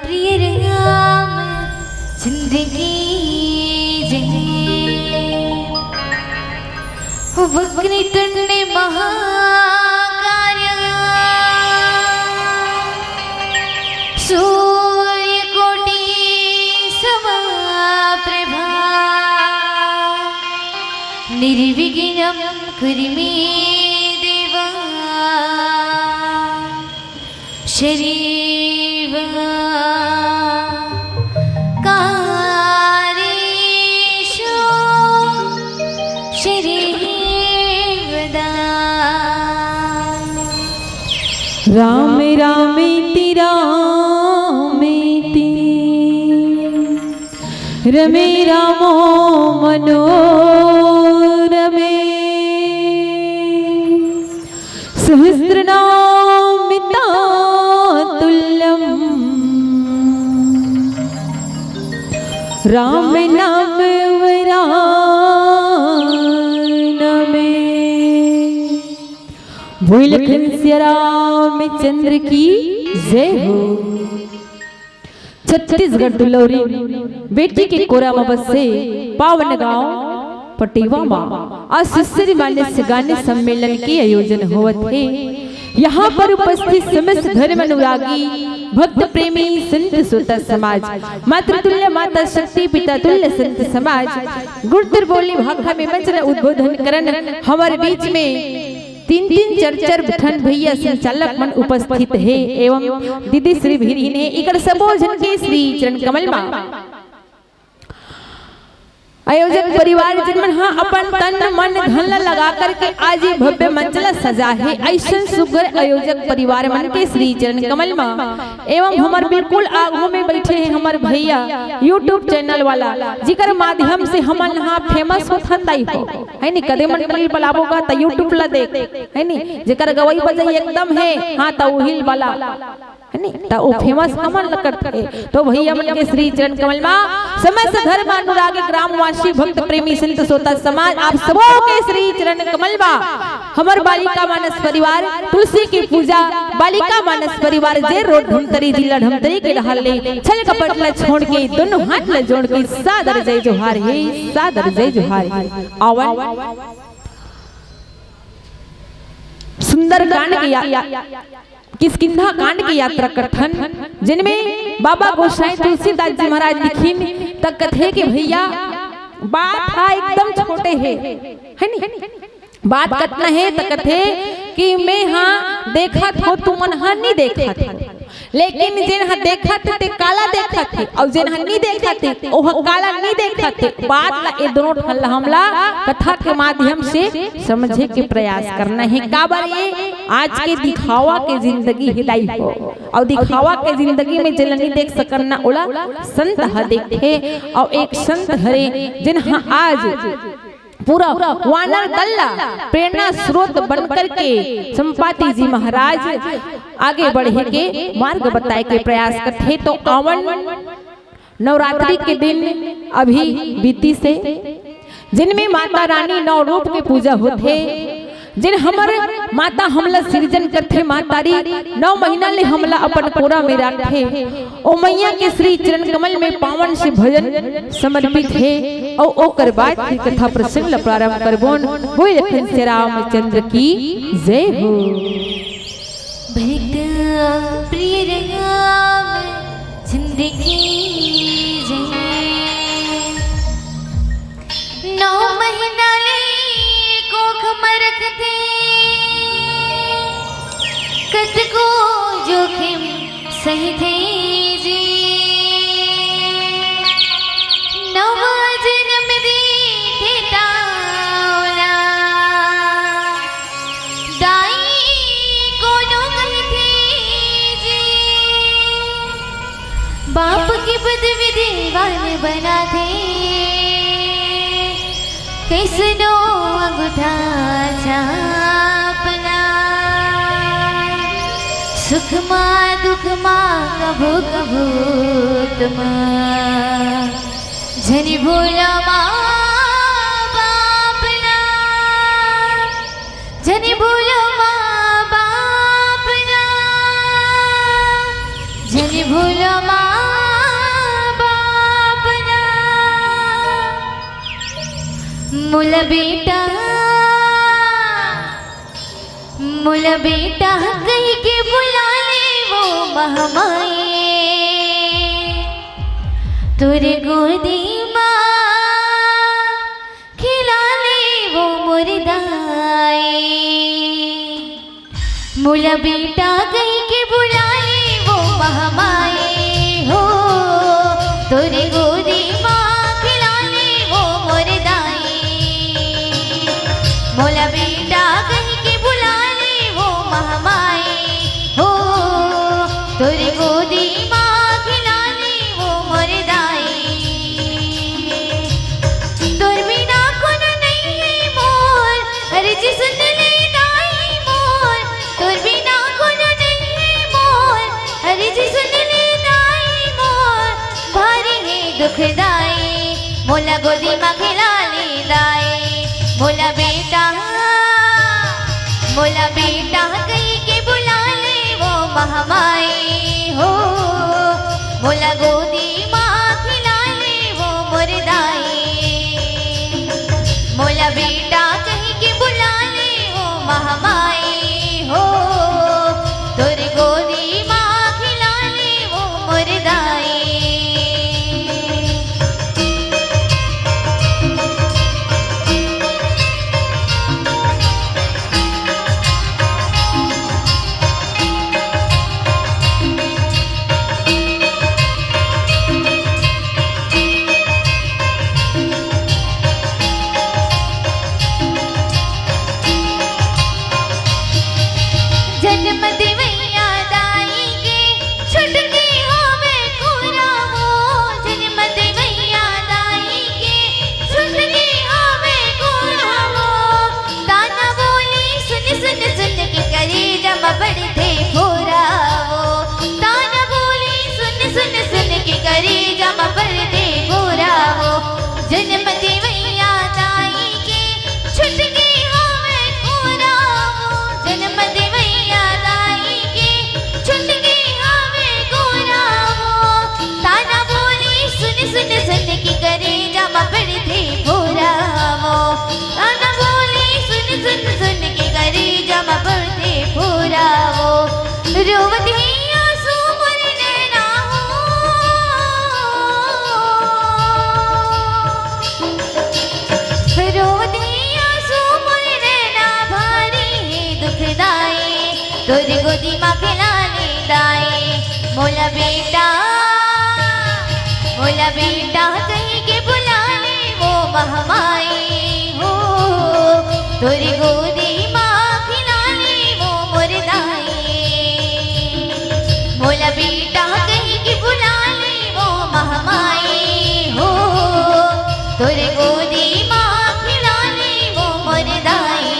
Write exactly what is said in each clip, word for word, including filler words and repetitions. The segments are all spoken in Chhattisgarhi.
प्रिय रामचंद्र की जय। वक्रतुंड महाकाय सूर्यकोटि समप्रभा निर्विघ्नं कुरु मे देवा। सर्वकार्येषु सर्वदा। राम रामेति रामेति रमे रामो मनोरमे। सहस्रनाम तत्तुल्यं राम नाम वरानने। बोल लखन सिया रामचंद्र की जय हो। छत्तीसगढ़ दुलौरी बेटी के कोरा म बसे पावन गांव पटेवा म आज सुश्री मान्य गाने सम्मेलन के आयोजन होवत हे। यहाँ पर उपस्थित समस्त धर्म अनुरागी, भक्त प्रेमी, संत श्रोता समाज, मातृतुल्य माता शक्ति, पिता तुल्य संत समाज, गुरुतर बोली भाखा में मंच ल उद्बोधन करन हमर बीच में तीन तीन चार चार ठन भैया संचालक मन उपस्थित हे एवं दीदी श्री भी रहिन हे। इकर सबो झन के श्री चरण कमल मा आयोजक परिवार जिन मन हा अपन तन मन धन ला लगा करके आज ये भव्य मंच ला सजा हे, अइसन सुघर आयोजक परिवार मन के श्री चरण कमल मा एवं हमर बिल्कुल आगू में बैठे हे हमर भैया YouTube channel वाला, जिकर माध्यम से हमन हा famous होथन दाई हो, है नी? कदे मंडली बलाबो का त YouTube ला देख, है नी? जेकर गवई बजई एकदम हे, हाँ, त उहिल वाला, है नी? त ओ famous हमन ला करथे। तो भैया मन के श्री चरण कमल मा समस्त धर्म अनुरागी ग्रामवासी भक्त प्रेमी संत श्रोता समाज, आप सबो के श्री चरण कमल मा हमर बालिका मानस परिवार, तुलसी की पूजा, बालिका मानस परिवार जे रोड धमतरी, जिला धमतरी के डहर ले छल कपट ला छोड़ के दोनों हाथ ला जोड़ के सादर जय जोहार हे, सादर जय जोहार हे। आवन सुंदर कांड के या, किष्किंधा कांड के यात्रा करथन, जिनमें बाबा गोसाई तुलसीदास जी महाराज लिखिन त कथे कि भैया बात हा एकदम छोटे हे, है नी? बात कतना हे त कथे कि मैं हा देखत हो, तुमन हा नी देखत हो, लेकिन जेन हा देखत हे ते काला देखत हे, अउ जेन हा नी देखत हे ओह काला नी देखत हे। बात ला ए दोनों ठन ला हमला कथा के माध्यम से समझे के प्रयास करना हे। काबर ये आज के दिखावा के जिंदगी हे दाई हो, अउ दिखावा के जिंदगी में जेन ला नी देख सकन ना ओला संत हा देखथे, अउ एक संत हरे जेन हा आज पूरा वानर दल ला प्रेरणा स्रोत बन करके संपाति जी महाराज आगे बढ़े के मार्ग बताए के प्रयास करथे। तो आवन नवरात्रि के दिन अभी बीतिस हे, जिनमें माता रानी नौ रूप के पूजा होथे, जिन हमर माता हमला सिरजन करथे, मातारी नौ महीना ले हमला अपन कोरा में राखथे। ओ मैया के श्री चरण कमल में पावन से भजन समर्पित हे। अउ ओकर बाद फिर कथा प्रसंग ल प्रारंभ करबोन। बोल लखन से रामचंद्र की जय हो। भक्त प्रिय रामचंद्र की जय। नौ महीना ले कोख म रखथे, कतको जोखिम सहिथे जी। नवा जन्म देथे तावला, दाई कोनो कहिथे जी। बाप के पदवी दीवान बनाथे, कइसनो अंगूठा छापना। सुख मा दुख मा कभू कभू तुम झन भूलो माँ बाप ला। झन भूलो माँ बाप ला, झन भूलो माँ बाप ला। मोला बेटा, मोला बेटा कहि के बुला ले वो महमाई। तोरे गोदी माँ खिला ले वो मोर दाई। मोला बेटा कहि के बुला ले वो महमाई हो। तोरे गोदी माँ खिला ले वो मोर दाई। मोला बेटा कहि के बुला ले वो महमाई हो। तोरे गोदी माँ खिला ले वो मोर दाई। तोर बिना कोनो नइ हे मोर, अरे जी सुन ले दाई मोर। तोर बिना कोनो नइ हे मोर, अरे जी सुन ले दाई मोर। भारी हे दुख दाई, मोला गोदी मा खिला ले दाई। मोला बेटा, मोला बेटा कहि के बुला ले वो महमाई हो। मोला गोदी माँ खिला ले वो मोर दाई। मोला बेटा कहि के बुला ले वो महमाई हो। तोर गोदी माँ खिला ले वो मोर दाई। जनम देवैया दाई के छुटकी होवे कोरा वो। जनम देवैया दाई के छुटकी होवे कोरा वो। ताना बोली सुन सुन सुन के करेजा मा बड़थे फोरा वो। ताना बोली सुन सुन सुन के करेजा मा बड़थे फोरा वो। जनम देवैया दाई के छुटकी होवे कोरा वो। जनम देवैया दाई के छुटकी होवे कोरा वो। ताना बोली सुन सुन सुन के करेजा मा बड़थे फोरा वो। ताना बोली सुन सुन सुन के करेजा मा बड़थे फोरा वो। रोवत हे आंसू मोर नैना हो। रोवत हे आंसू मोर नैना, भारी हे दुखदाई। तोर गोदी मा खिला ले दाई। मोला बेटा, मोला बेटा कहि के बुला ले वो महमाई हो। तोर गोदी माँ खिला ले वो मोर दाई। मोला बेटा कहि के बुला ले वो महमाई हो। तोर गोदी माँ खिला ले वो मोर दाई।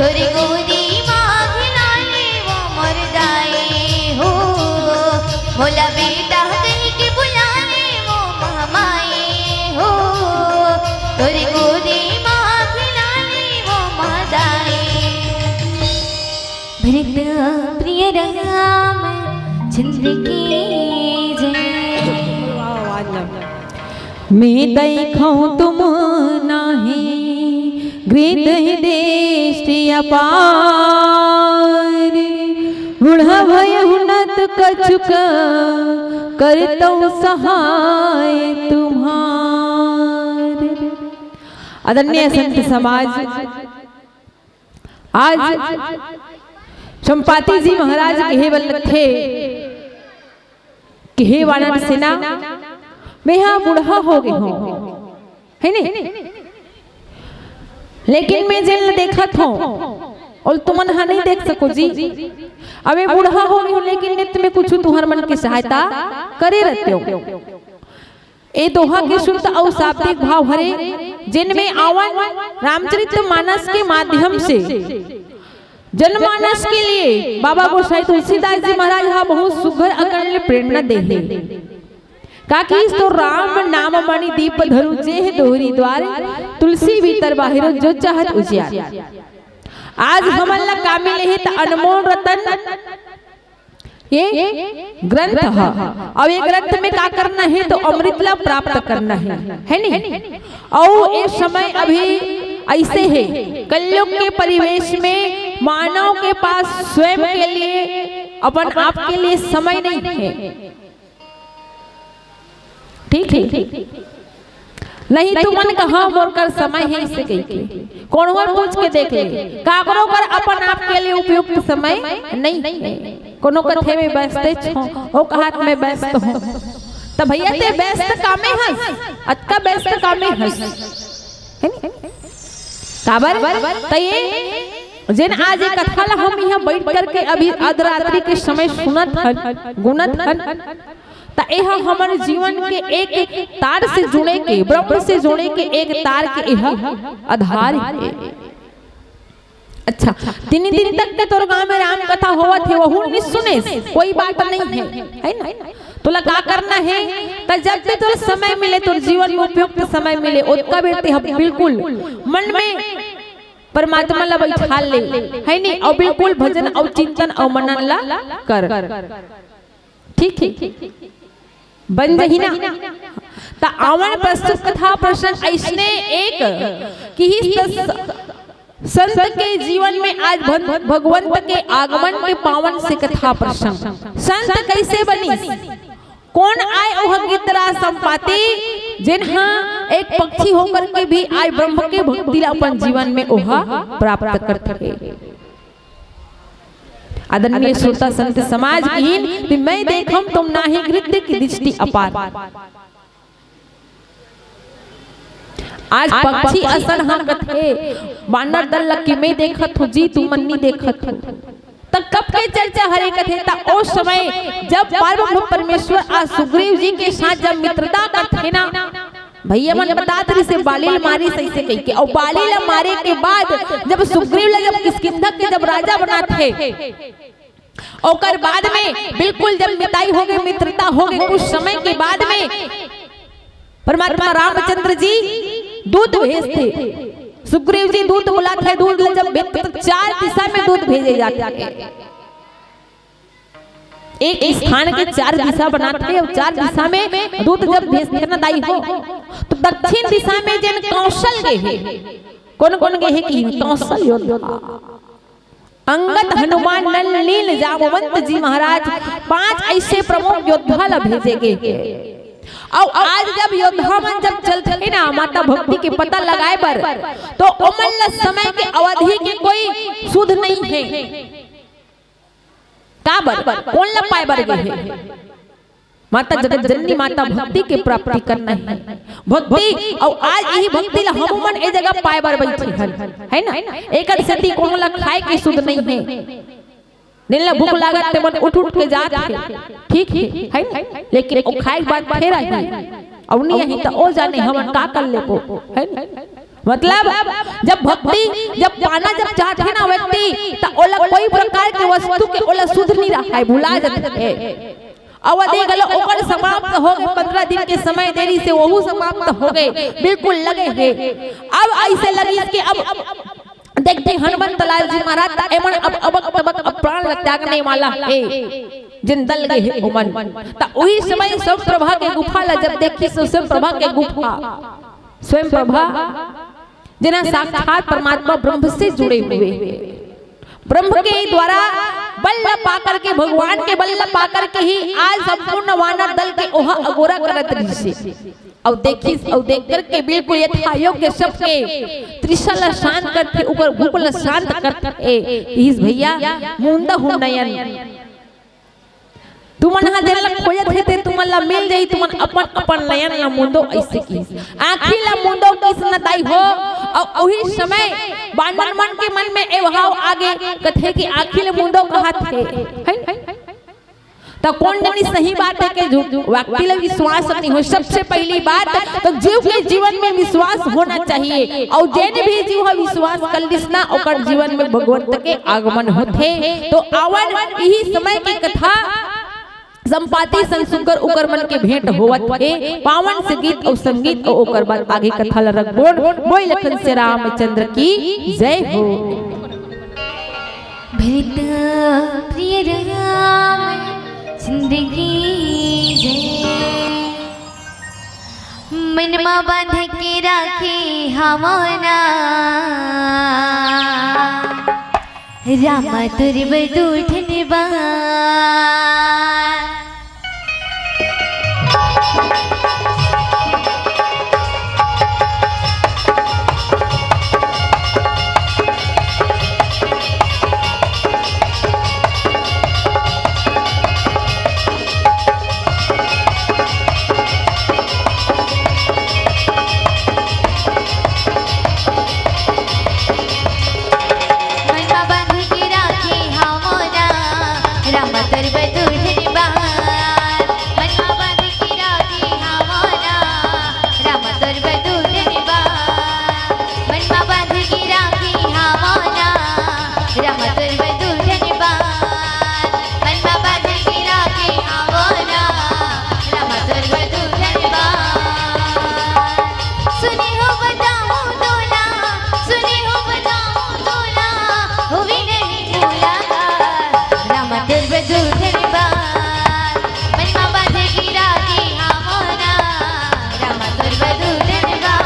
तोरे गोदी मा खिला ले वो मोर दाई हो, मोला बेटा कहि के बुला ले वो महमाई हो, तोरे गोदी मा खिला ले वो महदाई। भरत प्रिय राम चंद्र की जय। मैं देखौं तुम नाही गृहहि दृष्टि अपार, बूढ़ा भयहुँ नत कछुक करतौं सहाय तुम्हार। आदरणीय संत समाज, आज संपाति जी महाराज कहे बर लगथे कि हे वानर सेना, मैं हा बूढ़ा हो गे हौं, हे नी? लेकिन मैं जेन ल देखत हौं, ओला तुमन हा नइ देख सको जी। अब मैं बूढ़ा हो गे हौं, लेकिन नित में कुछु तुंहर मन के सहायता करे रहितेंव। ए दोहा के शुद्ध अउ शाब्दिक भाव हरे, जेन में आवन रामचरित मानस के माध्यम से जनमानस के लिए बाबा गोसाई तुलसीदास जी महाराज हा बहुत सुघर अकन ले प्रेरणा दे हे। का कहिस तो, "राम नाम मणि दीप धरु, जेहि दोहरी द्वार, तुलसी भीतर बाहिरो जो चाहत उजियार।" आज हमन ला का मिले हे त अनमोल रतन ये ग्रंथ ह। अउ ये ग्रंथ में का करना हे तो अमृत ला प्राप्त करना हे, हे नी? अउ ये समय अभी ऐसे हे, कलयुग के परिवेश में मानव के पास स्वयं के लिए, अपन आप के लिए समय नहीं हे। ठीक हे? नहीं तुमन कहा मोर कर समय हे, इसे कहिके कोनो हर पूछ के देख ले, काकरो कर अपन आप के लिए उपयुक्त समय नहीं हे। कोनो कथे मैं व्यस्तेच हौं, ओ कहत मैं व्यस्त हौं। त भैया ते व्यस्त कामे हस, अतका व्यस्त कामे हस, हे नी? काबर? त ये जेन आज ये कथा ला हम इहाँ बैठ करके अभी अर्धरात्रि के समय सुनत हन, गुनत हन, त एहा हमर जीवन के एक तार से जुड़े के, ब्रह्म से जुड़े के एक तार के एहा आधार हे। अच्छा, तीन दिन तक के तोर गांव में राम कथा होवत हे, वहू नइ सुनेस, कोई बात नहीं हे, हे ना? तोला का करना हे, त जब भी तोर समय मिले, तोर जीवन में उपयुक्त समय मिले, ओतका बेर तेहा बिल्कुल मन में परमात्मा ला बैठा ले, हे नी? अउ बिल्कुल भजन अउ चिंतन अउ मनन ला कर। ठीक हे, बन जही ना। त आवन प्रस्तुत कथा प्रसंग अइसने एक किहिस त स-, संत के जीवन में आज भन-, भगवंत के आगमन के पावन से कथा प्रसंग। संत कइसे बनिस? कोन आय ओह गिद्धराज संपाति, जेन हा एक पक्षी होकर के भी आज ब्रह्म के भक्ति ला अपन जीवन में ओहा प्राप्त करथे। आदरणीय श्रोता संत समाज, किहिन कि मैं देखौं तुम नाही गृहहि दृष्टि अपार। आज पक्षी असन हा कथे, वानर दल ला कि मैं देखत हौं जी, तुमन नइ देखत हव। त कब के चर्चा हरे कथे, त ओ समय जब परम परमेश्वर अउ सुग्रीव जी के साथ जब मित्रता करथे ना, भैया मन बतात रहिसे बाली ल मारिस अइसे कहिके, अउ बाली ल मारे के बाद जब सुग्रीव ल जब किष्किंधा के जब राजा बनाथे, ओकर बाद में बिल्कुल जब मिताई होगे, मित्रता होगे, कुछ समय के बाद में परमात्मा रामचंद्र जी दूत भेजथे, सुग्रीव जी दूत बुलाथे, दूत ल जब भेजथे त चार दिशा में दूत भेजे जाथे। एक स्थान के चार दिशा बनाथे अउ चार दिशा में दूत जब भेजथे ना दाई हो, त दक्षिण दिशा में जेन कौशल गे हे, कोन कोन गे हे कि कौशल योद्धा, अंगद, हनुमान, नल नील, जामवंत जी महाराज, पांच अइसे प्रमुख योद्धा ला भेजे गे हे। अउ आज जब योद्धा मन जब चलथे ना माता भक्ति के पता लगाए बर, त ओमन ला समय के अवधि के कोई सुध नइ हे। काबर? कोन ला पाए बर गे हे? माता जगत जननी माता भक्ति के प्राप्ति करना हे। भक्ति, अउ आज इही भक्ति ला हमू मन ए जगह पाए बर बइठे हन, हे ना? एकर सेती कोनो ला खाए के सुध नइ हे। जेन ला भूख लागत ते मन उठ उठ के जात हे, ठीक हे, हे ना? लेकिन ओ खाए के बाद फेर आही, अउ नइ आही त ओ जाने हमन का कर लेबो, हे ना? मतलब, जब भक्ति, जब पाना जब चाहथे ना व्यक्ति, त ओला कोई प्रकार के वस्तु के ओला सुध नहीं रहा है, भुला जाथे। अउ दे घलो ओकर समाप्त हो गे, पंद्रह दिन के समय दे रिहिसे, वहू समाप्त हो गे, बिल्कुल लगे हे। अब अइसे लगिस कि अब देखथे हनुमंत लाल जी महाराज, त एमन अब अबक तबक अब प्राण ल त्यागने वाला हे, जेन दल गे हे ओमन। त उही समय स्वयं प्रभा के गुफा ल जब देखिस, स्वयं प्रभा के गुफा, स्वयं प्रभा, जेन साक्षात परमात्मा ब्रह्म से जुड़े हुए हे, ब्रह्म के द्वारा बल ला पा करके, भगवान के बल ला पा करके ही आज संपूर्ण वानर दल के ओहा अगोरा करत रिहिसे। अउ देखिस, अउ देख करके बिल्कुल यथायोग्य सबके तृष्णा ला शांत करथे, ओकर भूख ला शांत करथे। इस भैया, मूंदहू नयन, तुमन ह जेला खोजत हे ते तुमन ला मिल जाही, तुमन अपन अपन नयन ला मूंदो, अइसे किहिस। आँखी ला मूंदो किहिस न दाई हो। अउ उही समय बानर मन के मन में ए भाव आगे, कथे कि आँखी ला मूंदो कहत हे, है? त कोन जनी सही बात हे के झूठ? व्यक्ति ला विश्वास नहीं हो। सबसे पहली बात तो जीव के जीवन में विश्वास होना चाहिए, अउ जेन भी जीव ह विश्वास कर लिस ना, ओकर जीवन में भगवंत के आगमन होथे। तो आवन इही समय के कथा संपाति संग सुकर उकर मन के भेंट होवत हे। पावन से गीत अउ संगीत अउ ओकर बाद आगे कथा ल रखबोन। बोल लखन से रामचंद्र की जय हो। भरत प्रिय रामचंद्र की जय। मन मा बांध के राखे हवना, रामा तोर बर दू ठन बात। मन मा बांध के राखे हवना, रामा तोर बर दू ठन बात। मन मा बांध के राखे हवना, रामा तोर बर दू ठन बात। मन मा बांध के राखे हवना, रामा तोर बर दू ठन बात। मन मा बांध के राखे हवना, रामा तोर बर दू ठन बात। सुने हो बताऊं तोला, सुने हो बताऊं तोला, होवे नहीं मुलाकात। रामा तोर बर दू ठन बात, मन मा बांध के राखे हवना, रामा तोर बर दू ठन बात।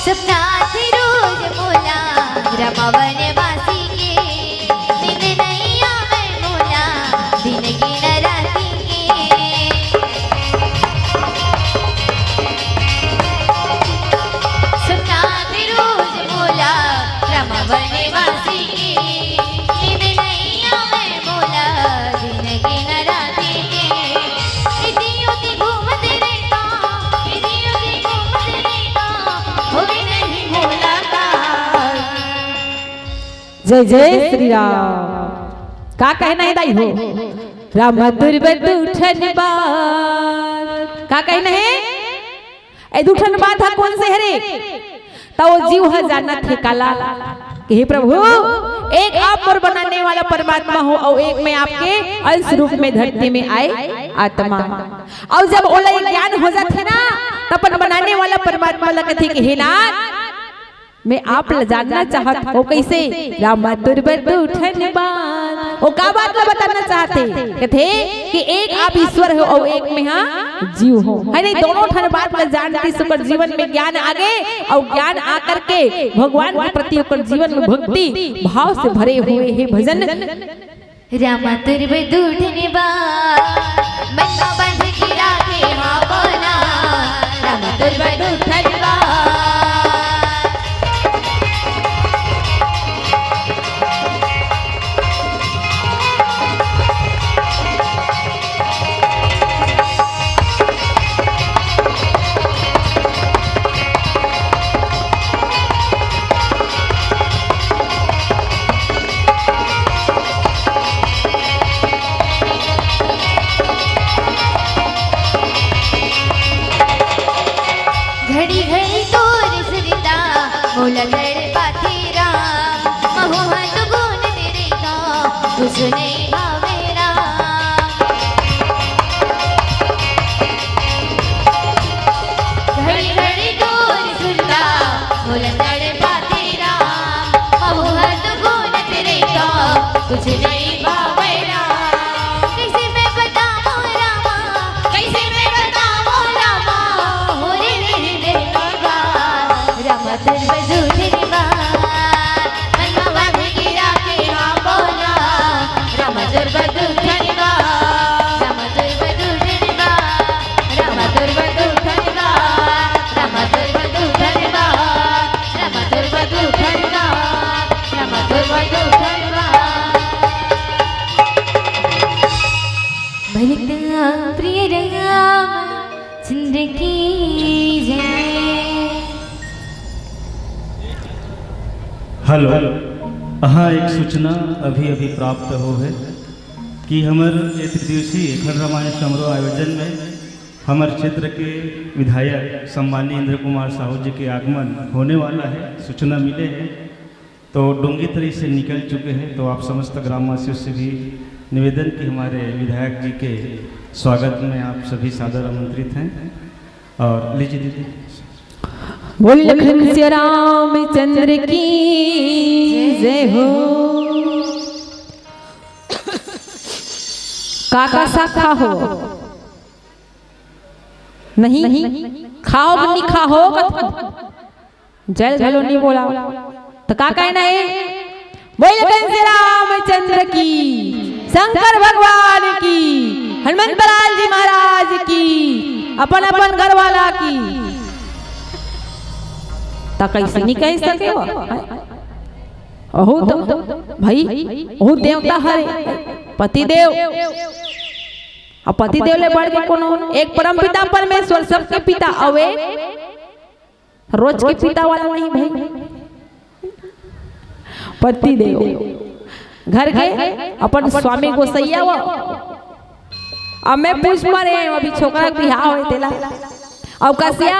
सपना आथे रोज मोला, रामा वनवासी के, नींद नइ आवय मोला, दिन के न राती के। सपना आथे रोज मोला, रामा वनवासी के, नींद नइ आवय मोला, दिन के न राती के। इति उति घूमत रहिथंव, इति उति घूमत रहिथंव, होवे नहीं मुलाकात। जय जय श्री राम। का कहना हे दाई हो? रामा तोर बर दू ठन बात। का कहना हे? ए दू ठन बात ह कोन से हरे? त ओ जीव ह जानत हे काला कि हे प्रभु, एक आप मोर बनाने वाला परमात्मा हो अउ एक मैं आपके अंश रूप में धरती में आए आत्मा। अउ जब ओला ये ज्ञान हो जाथे ना, त अपन बनाने वाला परमात्मा ला कथे कि हे नाथ, मैं आप ला जानना चाहत हों। कइसे? रामा तोर बर दू ठन बात। ओ का बात ला बताना चाहथे? कथे कि एक आप ईश्वर हो अउ एक मैं हा जीव हों, है नहीं? दोनों ठन बात ला जानथे, ओकर जीवन में ज्ञान आगे अउ ज्ञान आ करके भगवान के प्रति ओकर जीवन में भक्ति भाव से भरे हुए हे भजन। रामा तोर बर दू ठन बात, मन मा बांध के राखे हवना, रामा तोर बर दू ठन बात। कुछ नहीं भावे रामा। कैसे मैं बताऊं रामा, कैसे मैं बताऊं रामा, हो रे मेरे दिलवा। रामा तोर बदू धनवा, मनवा में गिरा के हाँ बोला। रामा तोर बदू धनवा, रामा तोर बदू धनवा, रामा तोर बदू धनवा, रामा तोर बदू धनवा, रामा तोर बदू धनवा, रामा तोर बदू धनवा। भरता प्रिय रामचंद्र की जय। हेलो, हाँ, एक सूचना अभी अभी प्राप्त हो है कि हमर एक दिवसीय खंड रामायण समारोह आयोजन में हमर क्षेत्र के विधायक सम्माननीय इंद्र कुमार साहू जी के आगमन होने वाला है, सूचना मिले है। तो डोंगीतरी से निकल चुके हैं, तो आप समस्त ग्रामवासियों से भी निवेदन कि हमारे विधायक जी के स्वागत में आप सभी सादर आमंत्रित हैं। और लीजिए दीदी। बोल लखन सिया रामचंद्र की जय हो। काका साखा हो नहीं खाओ कि नहीं खाओ कथो जल घलो नहीं बोला तो का कहना है? बोल कंस रामचंद्र की, शंकर भगवान की, हनुमंत लाल जी महाराज की, अपन अपन घर वाला की। त कैसे नहीं कह सके हो? ओहू तो भाई, ओहू देवता हरे पतिदेव। अब पतिदेव ले बढ़ के कोनो एक परम पिता परमेश्वर सबके पिता अवे। रोज के पिता वाला नहीं भाई, पति देव घर के अपन स्वामी गोसैया वो। अब मैं पूछ मारे अभी छोकरा के बिहाव होय तेला। अब कसिया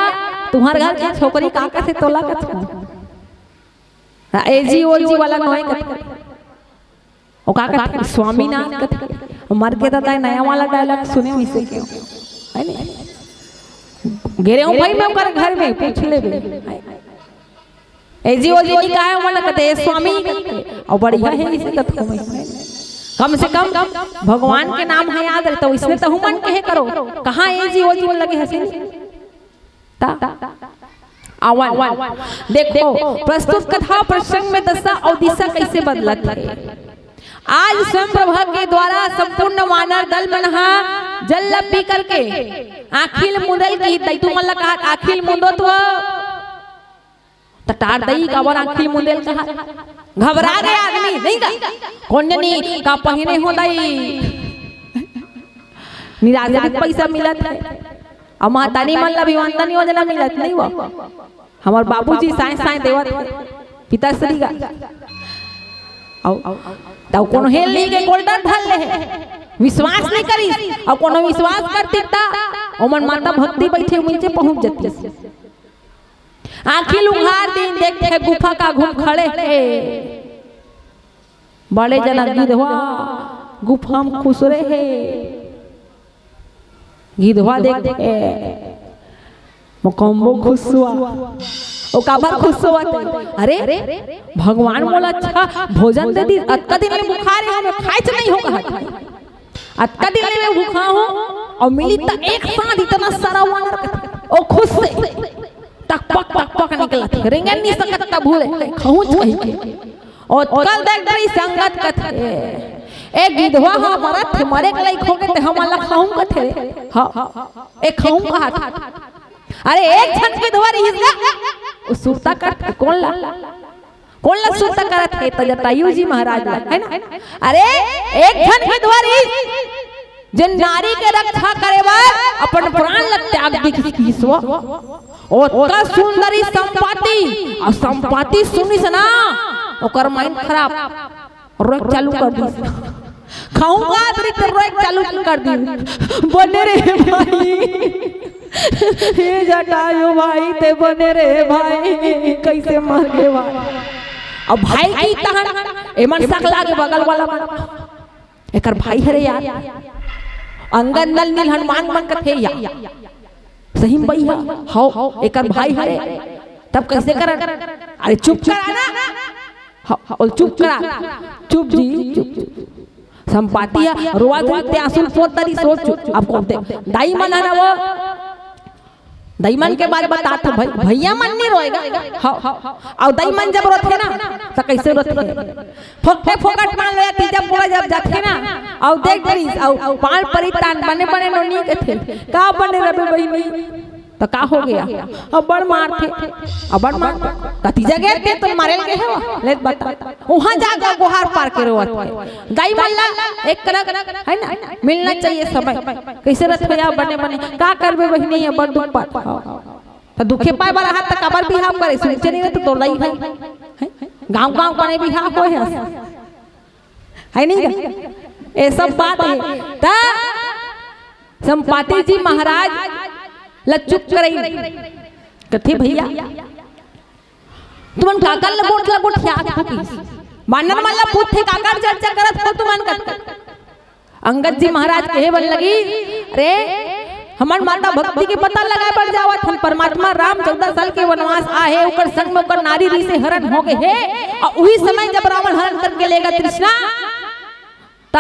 तुम्हार घर के छोकरी का कथे तोला कथे। हाँ, एजी ओजी वाला नोय कथे। ओ का कथे स्वामीनाथ कथे। मर के दादा नया वाला डायलॉग सुने वैसे क्यों है नहीं? गेरे हूँ भाई मैं ओकर घर में पूछ लेबे। एजी ओजी नहीं कहा है वाला कथे स्वामी कथे। और बढ़िया है इसे कथे में कम से कम भगवान के नाम है याद रहे तो इसने तहु मन कहे करो। कहाँ एजी ओजी में लगे हंसे नहीं? ता आवन। देखो प्रस्तुत कथा प्रसंग में दशा और दिशा कैसे बदलत है। आज स्वयं प्रभा के द्वारा संपूर्ण वानर दल मन हा जल ला पी करके आँखी ल मुंदल की दई तुमन ला कहा आँखी ल मुंदो तो त टार दई काबर आँखी ल मुंदल कहा घबरा गए आदमी नहीं का कौन जनी का पहिने हो दई निराश्रित पैसा मिलत है। अब महतारी मन ला भी वंदन योजना मिलत नहीं वो। हमार बाबूजी साय साय देवत है पिताश्री का। औ तब कोनो हेल नहीं के गोल्डन धर ले है। विश्वास नहीं करी। अब कोनो विश्वास करती ता ओमन माता भक्ति बैठे उनसे पहुंच जाती। आँखी ल उघार दिन देखथे गुफा का घूम खड़े हे। बड़े जनक गिधवा गुफा म खुसरे हे। गिधवा देखथे मोकम्बो खुसुआ। ओ काबर खुसुआ ते? अरे भगवान मोला अच्छा भोजन दे दी। अतका दिन ले भुखा रहे हमें खाए च नहीं हो कहा। अतका दिन ले मैं भूखा हूँ और मिली त एक साथ इतना सारा वानर कथे। ओ खुश से टकपक टकपक निकलत हे। रेंगन नहीं सकत त भूले खाऊं कही के। और कल देख गई संगत कथे ए गिधवा हा मरत हे मरे के लाइक हो गए ते हम वाला खाऊं कथे। हाँ ए खाऊं कहा था। अरे एक झन गिधवा रही ना वो सुरता करत कौन ला कौन ला सुरता करत हे त जटायु जी महाराज ला है ना। अरे एक झन विधवा रहिस जेन नारी के रक्षा करे बर अपन प्राण ला त्याग दे किस ईश्वर। ओतका सुंदरी संपत्ति और संपत्ति सुनिस ना ओकर माइंड खराब रोक चालू कर दिस। खाऊंगा अतिरिक्त रोक चालू कर दी। बने रे भाई हे जटायु भाई ते बने रे भाई कैसे मर गे भाई। अब भाई की तहन एमन सकला के बगल वाला मन एकर भाई हरे यार। अंगद नल नील हनुमान मन कथे यार। सही में भैया हौ एकर भाई हरे। तब कैसे करन? अरे चुप करा ना। हाँ, हाँ, बोल चुप करा। चुप जी चुप। संपाति ह रोवत रहिस, ते आंसू ल पोंछ डारिस, सोच। अब को दे, दाई मन ह ना वो, दाई मन के बात बतात हंव भई, भइया मन नइ रोय गा। हव, हव। अउ दाई मन जब रोथे ना, त कइसे रोथे? फोकटे फोकट मान लो या तीजा पोरा जब जाथे ना, अउ देख डरिस, अउ पांव परी तान बने बने नोनी कथे, का बने रबे बहिनी? त का हो गे? अब्बड़ मारथे, अब्बड़ मारथे। कति जगह ते तो मारे ल गे हव, ले बता। उहां जाके गोहार पार के रोवत हे। दाई मन ला एक करा, है ना, मिलना चाहिए समय। कइसे रथे या बने बने, का करबे बहिनी, अब्बड़ दुख पात हव। त दुखे पाय वाला हाथ त काबर बिहाव करे, सुनते नइ रहे त तोर दाई भाई। हैं? गांव गांव बने बिहाव होय हे। है नहीं गा? ये सब बात हे। त संपाति जी महाराज ल चुप करइन। कथे, "भइया, तुमन काकर ल गोठ ल गोठियात हो?" बानर मन ल पूछथे, "काकर चर्चा करत हो तुमन?" कथे। अंगद जी महाराज कहे बर लगिस, "अरे, हमन माता भक्ति के पता लगाय बर जावत हन। परमात्मा राम चौदह साल के वनवास आए हे, ओकर संग में ओकर नारी रिसे हरण हो गे हे, अउ उही समय जब रावण हरण करके ले गे तृष्णा, त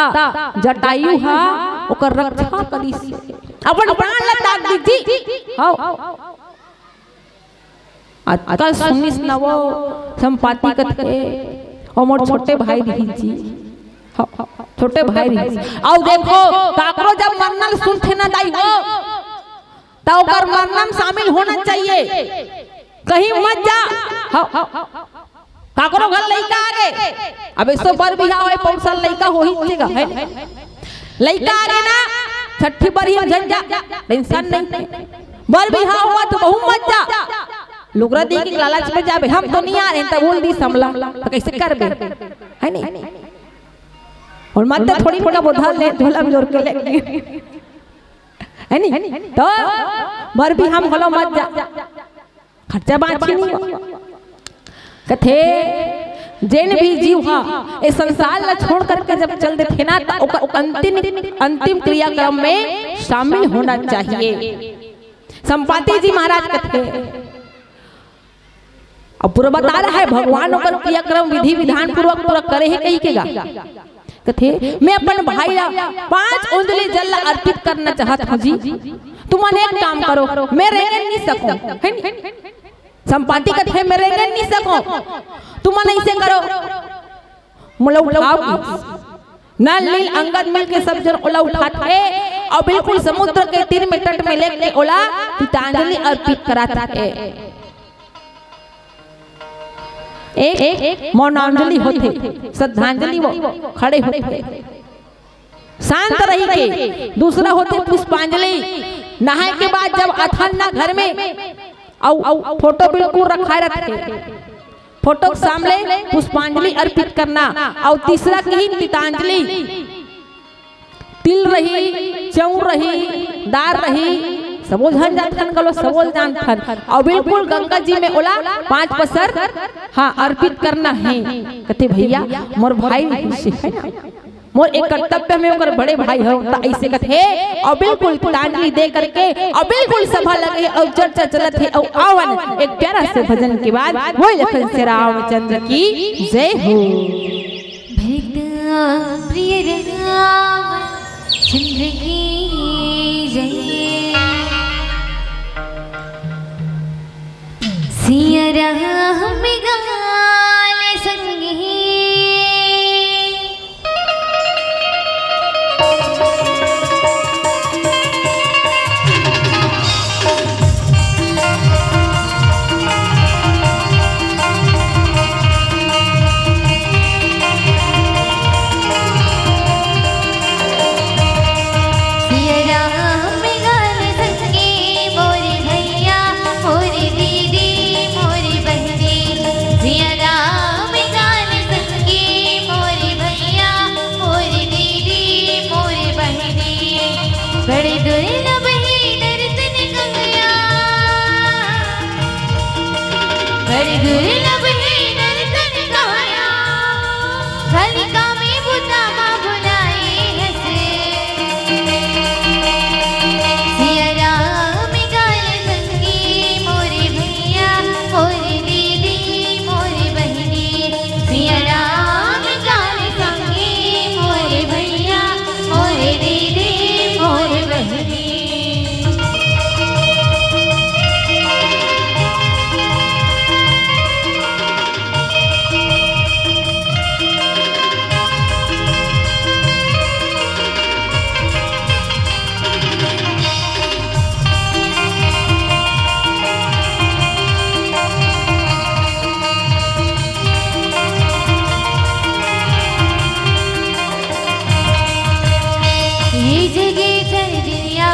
जटायु ह ओकर रक्षा करिस, अपन प्राण ल त्याग दिस जी।" हव। अतका सुनिस न वो संपाति कथे, "ओ मोर छोटे भाई रिहिस जी, हव, छोटे भाई रिहिस।" अउ देखो, काकरो जब मरना ल सुनथे न दाई हो, त ओकर मरना म शामिल होना चाहिए। कहीं मत जा। हव, काकरो घर लइका आ गे, अब एसो बर बिहाव होय, पउर साल लइका होही तेगा, है? लइका आ गे ना, छट्ठी बर ही झन जा, tension नहीं। बर बिहाव होवत बहू मत जा, लुगरा दे के लालच में जाबे, हम तो नहीं आ रहे, त बोल दिस हमला, त कइसे करबे, है नहीं? अउ मत थोड़ी थोड़ा बोधा ले, झोला में जोर के ले, है नहीं? त बर बिहाव घलो मत जा, खर्चा बांचही नहीं। कथे, "जेन भी जीव ह ए संसार ल छोड़ करके जब चल देथे ना, त ओकर अंतिम, अंतिम क्रियाक्रम में शामिल होना चाहिए।" संपाति जी महाराज कथे, अब पूरा बता रहा है, भगवान ओकर क्रियाक्रम विधि विधान पूर्वक पूरा करे हे कहिके गा। कथे, "मैं अपन भाई ला पांच उंजली जल ला अर्पित करना चाहत हूं जी। तुमन एक काम करो, मैं रेंगे नहीं सकूं, है नी?" संपाति कथे, "मैं रेंगे नहीं सकूं, तुमन ऐसे करो, मोला उठाओ।" नल नील अंगद मिल के सब जन ओला उठात हे अउ बिल्कुल समुद्र के तीर में तट में लेके ओला पितांजलि अर्पित करात हे। एक मौनांजलि होथे, श्रद्धांजलि वो खड़े होथे। शांत रही के। दूसरा होथे पुष्पांजलि। नहाए के बाद जब आथन ना घर में, अउ फोटो बिल्कुल रखाए रथे, फोटो के सामने पुष्पांजलि अर्पित करना। अउ तीसरा किहिन पितांजलि। तिल रही, चाउर रही, दार रही, सबो झन जानथन घलो, सबो जानथन। अउ बिल्कुल गंगा जी में ओला पांच पसर, हाँ, अर्पित करना हे। कथे, "भइया, मोर भाई रिहिसे, है ना, मोर एक कर्तव्य में ओकर बड़े भाई हव।" त अइसे कथे, अउ बिल्कुल पुष्पांजलि दे करके, अउ बिल्कुल सभा लगे, अउ चर्चा चलत हे, अउ आवन एक प्यारा से भजन के बाद, बोल लखन से रामचंद्र की जय हो। भरत प्रिय राम चंद्र की जय। सिया राम गाल संगी। सिया राम गाल संगी मोर भैया, मोर दीदी, मोर बहिनी। सिया राम गाल संगी मोर भैया, मोर दीदी, मोर बहिनी। बड़ दुर्लभ हे दर्शन कमया, बड़ दुर्लभ हे दर्शन कमया। खाली कामे बुता मा भुलाए हस। सिया राम गाल संगी मोर भैया, मोर दीदी, मोर बहिनी। सिया राम गाल संगी मोर भैया,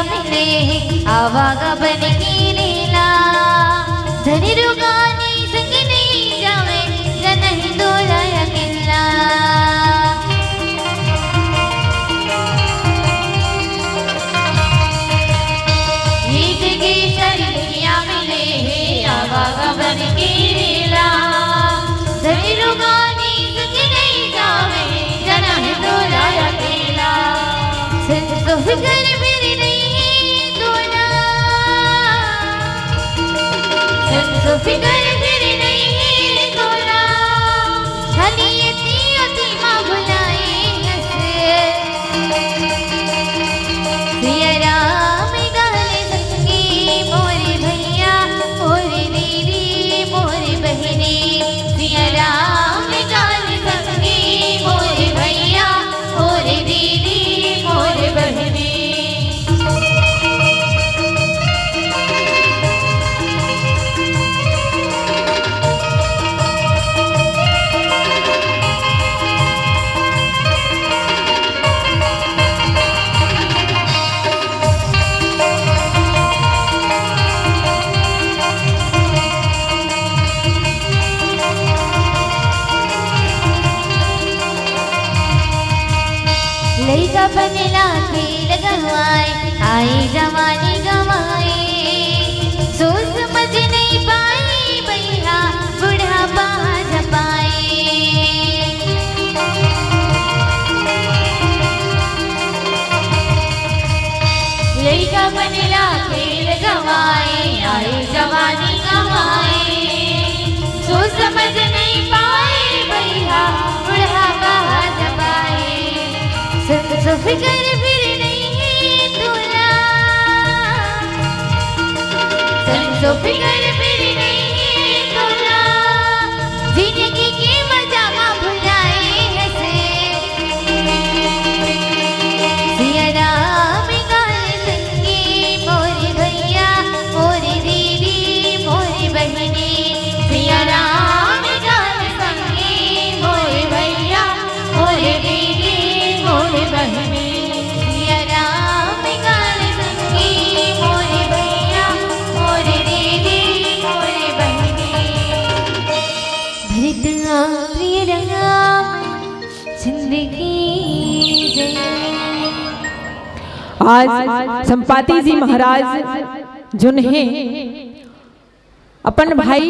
मिले हे आवागमन के लीला। धन रुगानी संग नहीं जावे, जनहि तोला अकेला। ये जगेश्वरी दुनिया मिले हे आवागमन के लीला। धन रुगानी संग नहीं जावे, जनहि तोला अकेला। संत तो फिकर फिर नहीं है तोला। संत तो फिकर फिर नहीं है तोला। खाली अति अति माँ बुलाए हंस। सिया राम गाल संगी मोरे भैया, मोरे दीदी, मोरे बहिनी। सिया राम गाल संगी मोरे भैया, मोरे दीदी, मोरे बहिनी। लइका बनेला तेल गवाए, आई जवानी गवाए। सोच समझ नहीं पाए भैया, बुढ़ापा आ जपाए। लइका बनेला तेल गवाए, आई जवानी गवाए। सोच समझ नहीं पाए भैया, बुढ़ापा आ जपाए। संत तो फिकर फिर नहीं है तोला। संत तो फिकर फिर नहीं है तोला। जिंदगी के मजा मा भुलाए हंसे। सिया राम गाल संगी मोरे भैया, मोरे दीदी, मोरे बहिनी। सिया राम गाल संगी मोरे भैया, मोरे दीदी, मोरे बहिनी। सिया राम गाल संगी मोरे भैया, मोरे दीदी, मोरे बहिनी। भरत आ प्रिय राम चंद्र की जय। आज संपाति जी महाराज जोन हे अपन भाई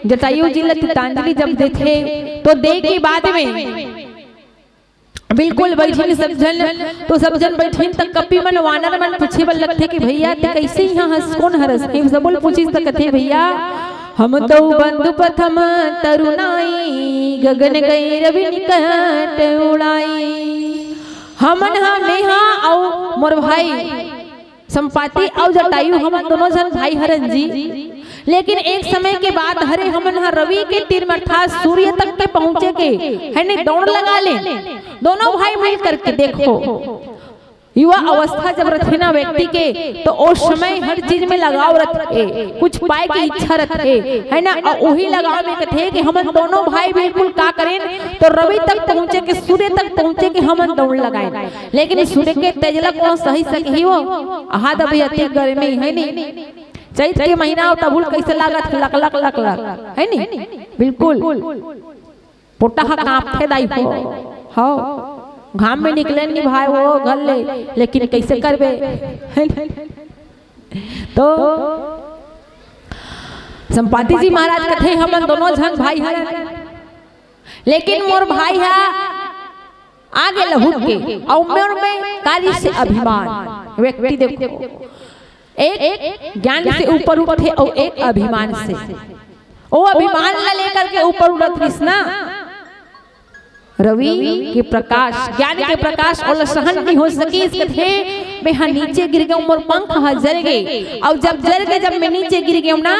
जटायु जी ला तीतांजलि जब देथे तो दे के बाद में बिल्कुल बइठिन सब झन, तो सब झन बइठिन त कपि मन वानर मन पूछे बर लगथे कि भैया ते कइसे इहाँ हस, कोन हरस? हे सबो ल पूछिस त कथे भैया हम तो बंधु प्रथम तरुणाई, गगन गई रवि निकट उड़ाई। हमन हा, मेहा अउ मोर भाई संपाति अउ जटायु, हमन दोनों झन भाई हरन जी। लेकिन एक समय के बात हरे, हमन ह रवि के तीर में अर्थात सूर्य तक के पहुंचे के, है ने, दौड़ लगा ले दोनों भाई मिल करके। देखो, युवा अवस्था जब रथे ना व्यक्ति के, तो ओ समय हर चीज में लगाव रथे, कुछ पाए के इच्छा रथे, है ना। अउ उही लगाव में कथे कि हमन दोनों भाई बिल्कुल का करेन, तो रवि तक पहुंचे के, सूर्य तक पहुंचे के हमन दौड़ लगाएन। लेकिन सूर्य के तेज ला कोन सही सकही वो? आहा, त अभी अति गर्मी है नी, चैत के महीना हो, तभुल कैसे लागत हे, लक लक लक लक, है नी? बिल्कुल। पोटा हा कांपथे दाई हो। हव, घाम में निकले नी भाई वो घर ले, लेकिन कैसे करबे? तो संपाति जी महाराज कथे, हमन दोनों झन भाई हरन, लेकिन मोर भाई हा आगे लहुट के, अउ मोर में काली से अभिमान। व्यक्ति देखो, एक ज्ञान से ऊपर उठथे अउ एक अभिमान से। ओ अभिमान ला लेकर के ऊपर उठत रिहिस ना, रवि के प्रकाश, ज्ञान के प्रकाश ओला सहन नहीं हो सकिस। कथे, मैं हा नीचे गिर गेंव, मोर पंख हा जर गे, अउ जब जर गे, जब मैं नीचे गिर गेंव ना,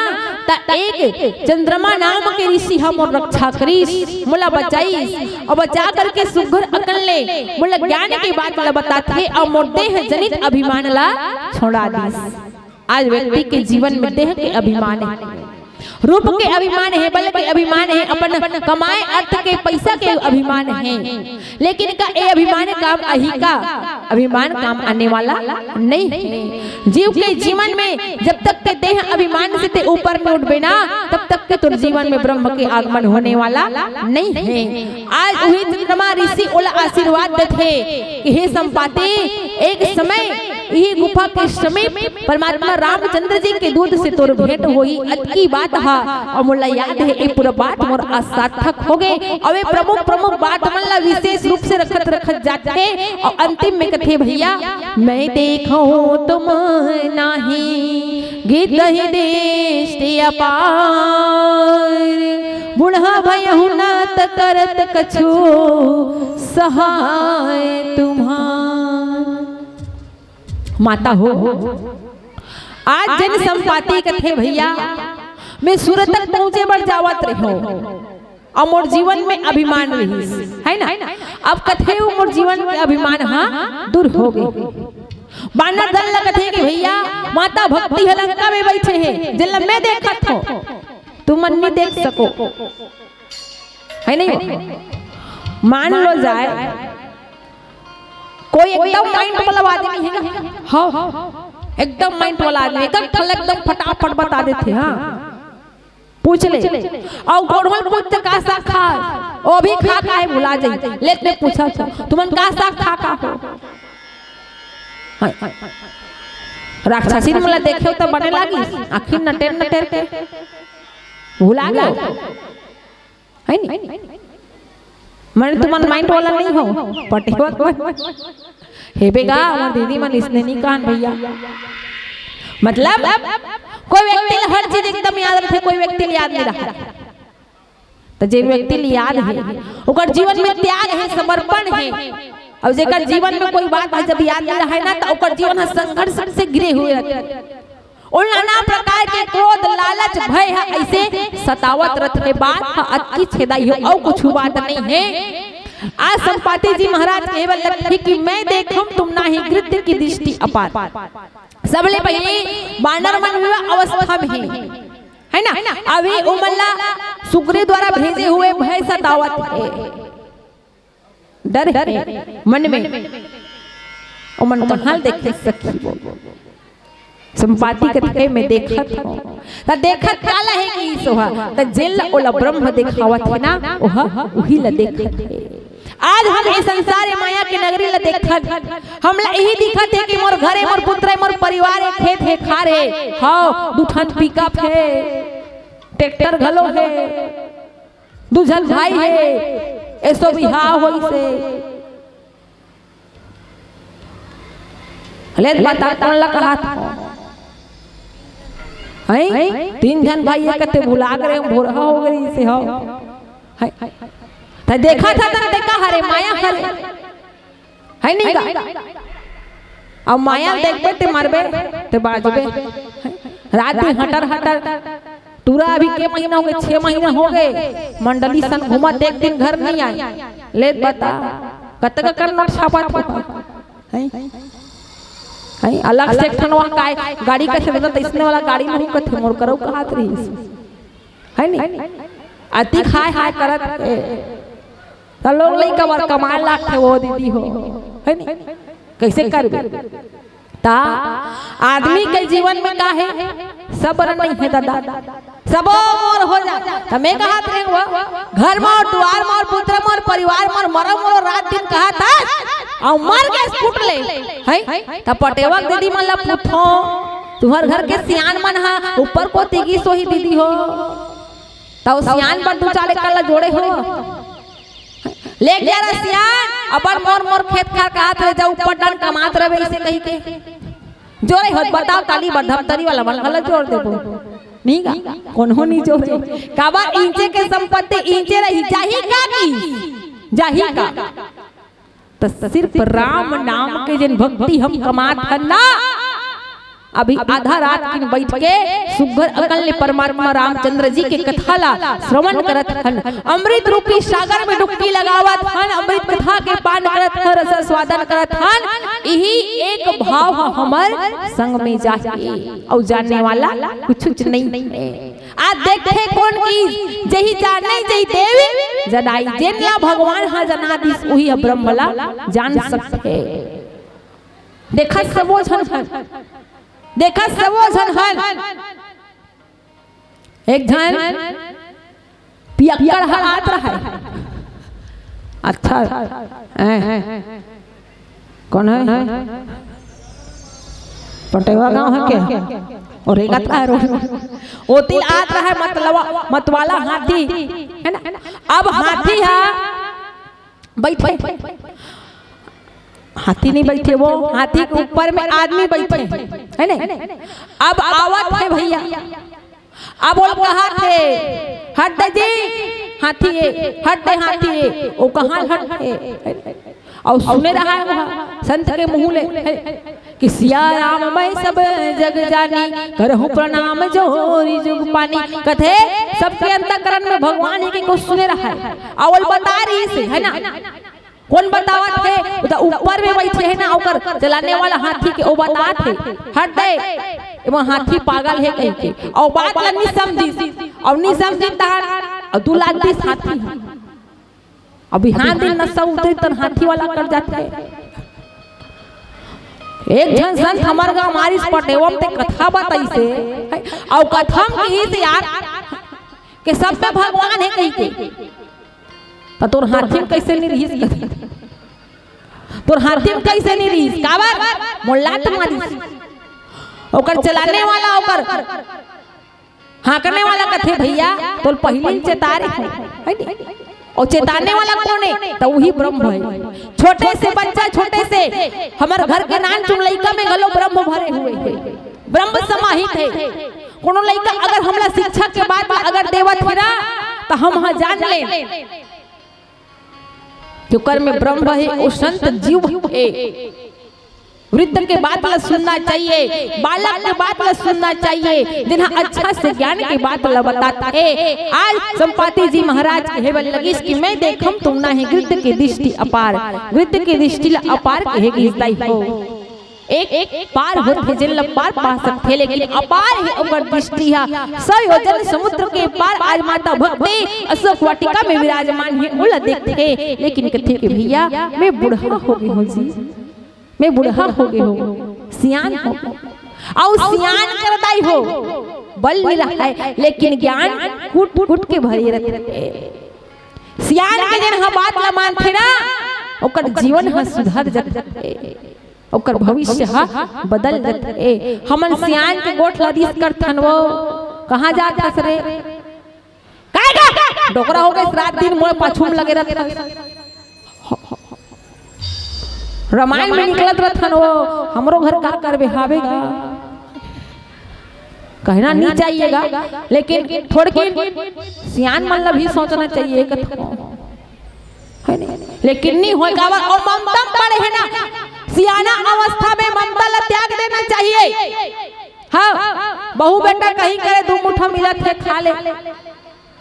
त एक चंद्रमा नाम के ऋषि हा मोर रक्षा करिस, मोला बचाइस, अउ बचा करके सुघर अकन ले मोला ज्ञान के बात ला बताथे, अउ मोर देह जनित अभिमान ला छोड़ा दिस। आज व्यक्ति के जीवन में देह के अभिमान हे, रूप के अभिमान हे, बल के अभिमान हे, अपन कमाए अर्थ के पैसा के अभिमान हे, लेकिन का ए अभिमान काम आही का? अभिमान काम आने वाला नहीं है। जीव के जीवन में जब तक के देह अभिमान से ते ऊपर नहीं उठबे ना, तब तक के तोर जीवन में ब्रह्म के आगमन होने वाला नहीं है। आज उही चंद्रमा ऋषि ओला आशीर्वाद देथे कि हे संपाति, एक समय इही गुफा के समीप परमात्मा रामचंद्र जी के दूध से तोर भेंट होही, अतकी बात हा। अउ मोला याद हे, ए पूरा बात मोर आज सार्थक हो गे। अउ ए प्रमुख प्रमुख बात मन ला विशेष रूप से रखत रखत जाथे। अउ अंतिम में कथे, भैया, मैं देखहूँ तुम नाही, गिरदहि दृष्टि अपार, बूढ़ा भयहूँ न त करत कछु सहाय तुम्हार। माता हो, आज जेन संपाति कथे, भैया, मैं सूरत तक पहुंचे बर जावत रहेंव, अउ मोर जीवन में अभिमान रहिस, है ना? अब कथे वो मोर जीवन के अभिमान, हाँ, दूर हो गे। बानर दल ला कथे कि भैया, माता भक्ति ह लंका में बइठे हे, जेन ला मैं देखत हों, तुमन नइ देख सको, है नहीं? मान लो जाए, कोई एकदम माइंड वाला आदमी हे ना, हाँ, एकदम माइंड वाला आदमी, एकदम ठल, एकदम फटाफट बता देथे, हाँ, पूछ ले। अउ कोनो ल पूछ त का साग खा, वो भी खा का हे भुला जाही। ले मैं पूछत हों, तुमन का साग खा का हो? हाँ, राक्षसी मन ला देखेव त बने लागिस, आँखी नटेर नटेर के भुला गे। है नी? मने तुमन माइंड वाला नइ हो, पटेवत मन। हे बेगा, हमर दीदी मन इसने नइ कहन भैया। मतलब, कोई व्यक्ति ल हर चीज एकदम याद रथे, कोई व्यक्ति ल याद नइ रहे। त जेन व्यक्ति ल याद हे, ओकर जीवन में त्याग हे, समर्पण हे, अउ जेकर जीवन में कोई बात ह जब याद नइ रहे ना, त ओकर जीवन ह संघर्ष से घिरे हुए रथे। अउ नाना प्रकार के क्रोध, लालच, भय ह अइसे सतावत रथे, बात ह अतकी छेदाही हो, अउ कुछु बात नइ हे। आज संपाति जी महाराज कहे बर लगथे कि मैं देखहूँ तुम नाही, गिरदहि दृष्टि अपार। सबले पहिले बानर मन विवश अवस्था में हे, है ना? अभी उमन ला सुग्रीव द्वारा भेजे हुए भय सतावत हे। डर हे मन में, ओमन कहाँ ल देखे सखी वो। संपाति कथे, मैं देखत हों। त देखत काला हे कि ईश ओहा? त जेन ल ओला ब्रह्म देखावत हे ना, ओहा उही ल देखत हे। आज हम ए संसार, ए माया के नगरी ल देखत, हमला इही दिखत हे कि मोर घर हे, मोर पुत्र हे, मोर परिवार हे, खेत हे, खार हे, हव, दू ठन पिकअप हे, ट्रैक्टर घलो हे, दू झन भाई हे, एसो बिहाव होइस हे। ले बता, कोन ला कहत हव? हैं? तीन झन भाई हे, कथे भुला गे, भोरहा हो गे से हव। हैं? त देखत हस, त का हरे, माया हरे। है नहीं का? अब माया ल देखबे ते मरबे, ते बाँचबे। रात दिन हटर हटर, टूरा अभी के महीना हो गे, छह महीना हो गे, मंडली सन घूमत, एक दिन घर नइ आय। ले बता, कतका कन नोट छापत हो? हैं? हैं? अलग से एक ठन वहाँ काय, गाड़ी कइसे देता, त इसने वाला गाड़ी में हूँ कथे, मोर करो कहत रहिस। है नी? अति खाय हाय करत, ए, त लोग लइका बर कमाए लागथे वो दीदी हो, है नी? कइसे करबे? त आदमी के जीवन में का हे? सबर नइ हे दादा, सबो मोर हो जा। त मैं कहत रहेंव, घर मोर, दुवार मोर, पुत्र मोर, परिवार मोर, मरव मोर, रात दिन कहत हस, अउ मर गेस फुट ले, हैं? त पटेवा के दीदी मन ला पूछो, तुँहर घर के सियान मन ह ऊपर कोती गिस होही दीदी हो, त ओ सियान बर दू चार एकड़ ला जोड़े हो। ले जा रे सियान, अबर मोर मोर खेत खार कहत रहे, जा ऊपर डान कमात रहे, अइसे कहिके जोड़े हो। बताव, ताली बर धमतरी वाला मन घला जोड़ देबो। नइ गा, कोनो नइ जोड़े। काबर, इंचे के संपत्ति इंचे रही, जाही का कि? जाही का? त सिर्फ राम नाम के जेन भक्ति हम कमात हन ना, अभी आधा रात किन बइठ के सुग्घर अकन ले परमात्मा रामचंद्र जी के कथा ला श्रवण करत हन, अमृत रूपी सागर में डुबकी लगावत हन, अमृत कथा के पान करत हन, रस आस्वादन करत हन, इही एक भाव ह हमर संग में जाही, अउ जाने वाला कुछुच नइ हे। आज देखथे कोन कि जही जाने जही देवी जनाई, जेन ला भगवान ह जना दिस, उही ह ब्रह्म ला जान सकथे। देखत सबो झन हन, देखत सबो झन हन। एक झन पियक्कड़ ह आत रहय। अच्छा, ए, कोन हे? पटेवा गांव हे के? अउ रेंगत रहय रोड। ओती आत रहय मतलवा, मतवाला हाथी, हे ना? अब हाथी ह बइठे, हाथी नइ बइठे, वो हाथी के ऊपर में आदमी बइठे, हे ना? अब आवत हे भइया, अब वो कहत हे, "हट दे जी, हाथी ए, हट दे हाथी ए।" वो कहाँ हट हे? अउ सुने रहय वो संत के मुंह ले, कि "सिया राम मैं सब जग जानी, करहूँ प्रणाम जोरी जुग पानी।" कथे, सबके अंतःकरण में भगवान हे के कुछ सुने रहय, अउ वो बता रहिस हे, हे ना? कोन बतावत हे? वो तो ऊपर में बइठे हे ना, ओकर चलाने वाला हाथी के, वो बतात हे, "हट दे, वो हाथी पागल हे," कहिके। अउ बात ला नइ समझिस, अउ नइ समझिस तहान, अउ दू लात दिस हाथी ह। अउ बिहान दिन नशा उतरिस तहान हाथी वाला कर जाथे। एक झन संत हमर गांव म आइस पटेवा म, ते कथा बताइस हे, अउ कथा म कहिस यार, के सब में भगवान हे कहिके। त तोर हाथी म कइसे नइ रिहिस? तोर हाथी म कइसे नइ रिहिस? काबर? मोला लात मारिस। ओकर चलाने वाला, ओकर हाँकने वाला कथे, "भइया, तोला पहिली चेताय रहेंव, हे नी?" अउ चेताने वाला कोन हे? त उही ब्रह्म हे। छोटे से बच्चा, छोटे से हमर घर के नानचुन लइका में घलो ब्रह्म भरे हुए हे, ब्रह्म समाहित हे। कोनो लइका अगर हमला शिक्षा के बात अगर देवत हे ना, त हम ह जान लेन कि ओकर में ब्रह्म हे, वो संत जीव हे। वृद्ध के बात ला सुनना चाहिए, बालक के बात ला सुनना चाहिए, जिन्हा अच्छा से ज्ञान के बात ला बतात हे। आज संपाति जी महाराज कहे बर लगिस कि "मैं देखम तुमना हे गिद्ध के दृष्टि अपार।" गिद्ध के दृष्टि ला अपार कहे गिस दाई हो। एक, एक पार होथे जेन ला पार पा सकथे, लेकिन अपार हे ओकर दृष्टि हा। सौ योजन समुद्र के पार आज माता भक्ति अशोक वाटिका में विराजमान हे, ओला देखथे, लेकिन कथे कि "भइया, मैं बूढ़ा हो गे हों जी, मैं बूढ़ा हो गे हों, सियान हो।" अउ सियान कर दाई हो, बल नइ रहय, लेकिन ज्ञान कूट कूट के भरे रथे। सियान के जेन ह बात ला मानथे ना, ओकर जीवन ह सुधर जथे, ओकर भविष्य ह बदल जथे। हमन सियान के गोठ ला रिस करथन वो, "कहाँ जात हस रे?" "काय का? डोकरा हो गे, रात दिन मोर पाछू म लगे रहत हस।" रामायण में निकलत रथन वो, "हमरो घर का करबे हावे गा।" कहना नइ चाहिए गा, लेकिन थोड़किन सियान मन ला भी सोचना चाहिए कथों, हे नी? लेकिन नइ होय, काबर? अउ ममता म पड़े हे ना, सियाना अवस्था में ममता ला त्याग देना चाहिए। हाँ, बहू बेटा कहीं करे, दू मुठा मिलत हे, खा ले।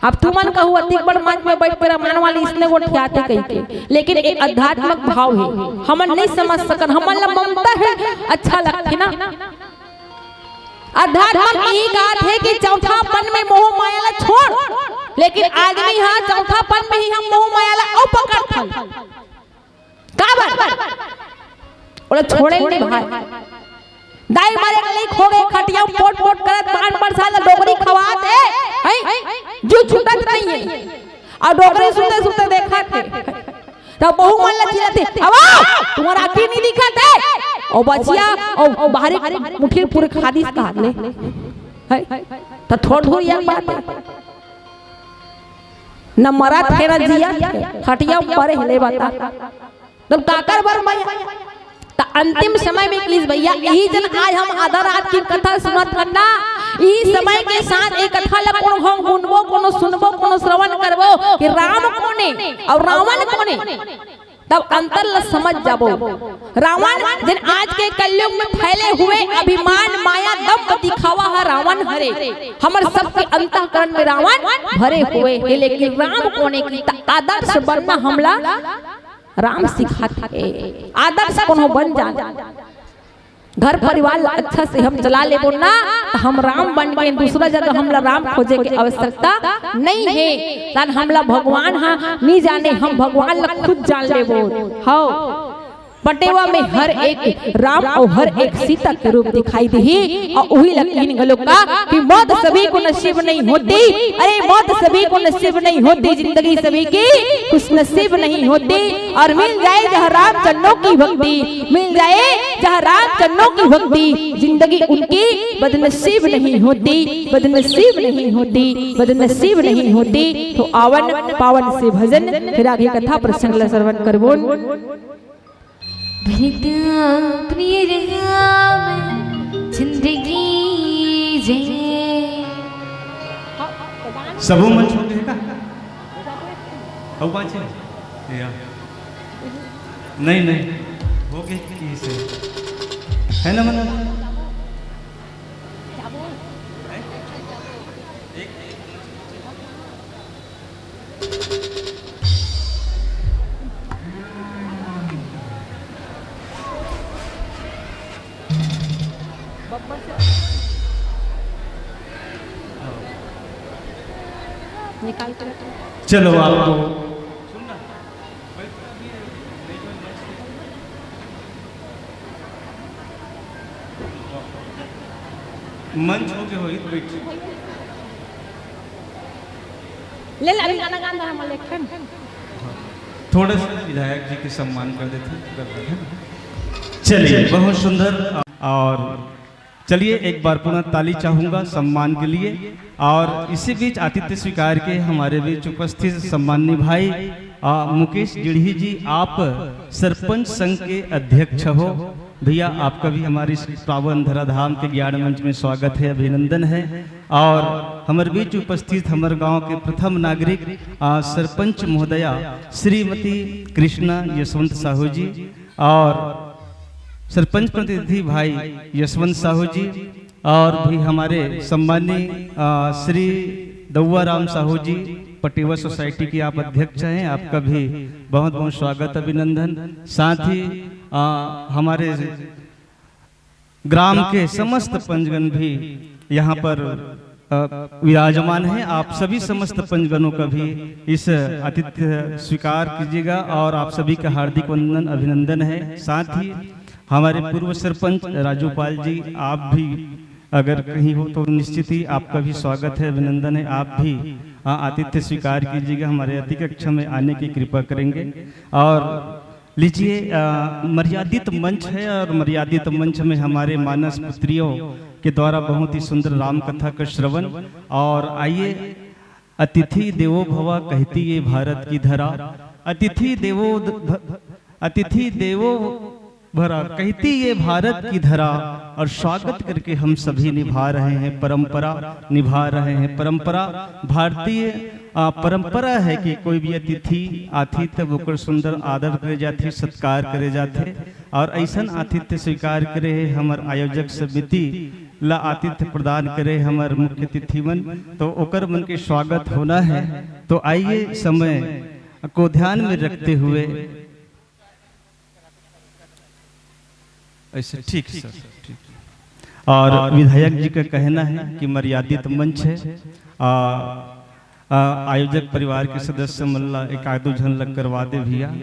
अब तुमन कहू, अतिक बड़ मंच में बइठ के रामायण वाली इसने गोठियाथे कहिके, लेकिन एक आध्यात्मिक भाव हे, हमन नइ समझ सकन, हमन ला ममता हे, अच्छा लगथे ना। आध्यात्मिक इही कहत हे कि चौथापन में मोह माया ला छोड़, लेकिन आदमी ह चौथापन में ही हम मोह माया ला अउ पकड़थन। काबर? ओला छोड़े नइ भाई। दाई मरे के लइक हो गे, खटिया म पोट पोट करत पान परसाद ल डोकरी खवात हे, हैं? जीव छूटत नइ हे। अउ डोकरी सुते सुते देखत हे। त बहू मन ल चिल्लाथे, "अवा, तुम्हर आँखी नइ दिखत हे?" अउ बचिया, अउ, अउ बाहरी मुठिया पूरे खा दिस कहा ले। हैं? त थोड़ थोड़ ये बात हे। न मरत हे, न जियत हे, खटिया म परे हे, ले बता। तब काकर बर मया? त अंतिम समय में कहिस भइया, इही जन आज हम आधा रात के कथा सुनत हन ना, इही समय के साथ ए कथा ल कोनो हम गुनबो, कोनो सुनबो, कोनो श्रवण करबो कि राम कोन ए अउ रावण कोन ए, तब अंतर ल समझ जाबो। रावण जेन आज के कलयुग में फैले हुए अभिमान, माया, दंभ, दिखावा ह रावण हरे। हमर सबके अंतःकरण में रावण भरे हुए हे, लेकिन राम कोन ए कि त आदर्श बनना हमला राम सिखात हे। आदर्श कोनो बन जान, घर परिवार ला अच्छा से हम चला लेबो ना, त हम राम बन गेन, दूसरा जगह हमला राम खोजे के आवश्यकता नइ हे। तहान हमला भगवान ह नइ जाने, हम भगवान ला खुद जान लेबो। हव, पटेवा में हर एक राम अउ हर एक सीता के रूप दिखाई देही। अउ उही ला कहिन घलो का कि मौत सभी को नसीब नहीं होती। अरे मौत सभी को नसीब नहीं होती, जिंदगी सभी की खुश नसीब नहीं होती। और मिल जाए जहाँ राम चरणों की भक्ति, मिल जाए जहाँ राम चरणों की भक्ति, जिंदगी उनकी बदनसीब नहीं होती, बदनसीब नहीं होती, बदनसीब नहीं होती। तो आवन पावन से भजन, फिर आगे कथा प्रसंग ला श्रवण करबोन। प्रीतम प्रिय राम चंद्र की जय। सबो मंच हो गए का? अउ पाँच है? या। नहीं, नहीं। हो गए कि से। है ना, मतलब? निकाल के रख। चलो, आपको मंच हो के होई, बैठ। ले ला, अभी गाना गाना हम लेखन। थोड़ा सा विधायक जी के सम्मान कर देते हैं। चलिए, बहुत सुंदर। और चलिए, एक बार पुनः ताली चाहूंगा सम्मान के लिए। और इसी बीच आतिथ्य स्वीकार के हमारे बीच उपस्थित सम्माननीय भाई, आ, मुकेश जिड़ही जी, आप सरपंच संघ के अध्यक्ष हो। भैया, आपका भी हमारे इस पावन धराधाम के ज्ञान मंच में स्वागत है, अभिनंदन है। और हमारे बीच उपस्थित हमारे गांव के प्रथम नागरिक, आ, सरपंच महोदया श्रीमती कृष्णा यशवंत साहू जी और सरपंच प्रतिनिधि भाई यशवंत साहू जी और भी हमारे सम्माननीय, आ, श्री दौआ राम साहू जी, पटेवा सोसाइटी के आप अध्यक्ष हैं, आपका भी बहुत बहुत स्वागत, अभिनंदन। साथ ही, आ, हमारे ग्राम के समस्त पंचगण भी यहाँ पर, अ, विराजमान हैं। आप सभी समस्त पंचगणों का भी इस आतिथ्य स्वीकार कीजिएगा और आप सभी का हार्दिक वंदन, अभिनंदन है। साथ ही हमारे पूर्व सरपंच राजू पाल जी, आप भी अगर कहीं हो तो निश्चित ही आपका भी स्वागत है, अभिनंदन है। आप भी, अ, आतिथ्य स्वीकार कीजिएगा, हमारे अतिथि कक्ष में आने की कृपा करेंगे। और लीजिए, अ, मर्यादित मंच है और मर्यादित मंच में हमारे मानस पुत्रियों के द्वारा बहुत ही सुंदर राम कथा का श्रवण। और आइए, अतिथि देवो भवा कहती ये भारत की धरा, अतिथि देवो ध-, अतिथि देवो भरा कहती ये भारत की धरा, और स्वागत करके हम सभी निभा रहे हैं परंपरा, निभा रहे हैं परंपरा। भारतीय, आ, परंपरा है कि कोई भी अतिथि आथे तब ओकर सुंदर आदर करे जाथे, सत्कार करे जाथे। और ऐसन आतिथ्य स्वीकार करे हे हमर आयोजक समिति ला आतिथ्य प्रदान करे हमर मुख्य अतिथि मन, तो ओकर मन के स्वागत होना है। तो आइए, समय को ध्यान में रखते हुए ऐसे ठीक, सर, ठीक। और विधायक जी का कहना है कि मर्यादित मंच है, आ, आ, आयोजक परिवार के सदस्य मन ला एक आध दू झन ला करवा दे भैया।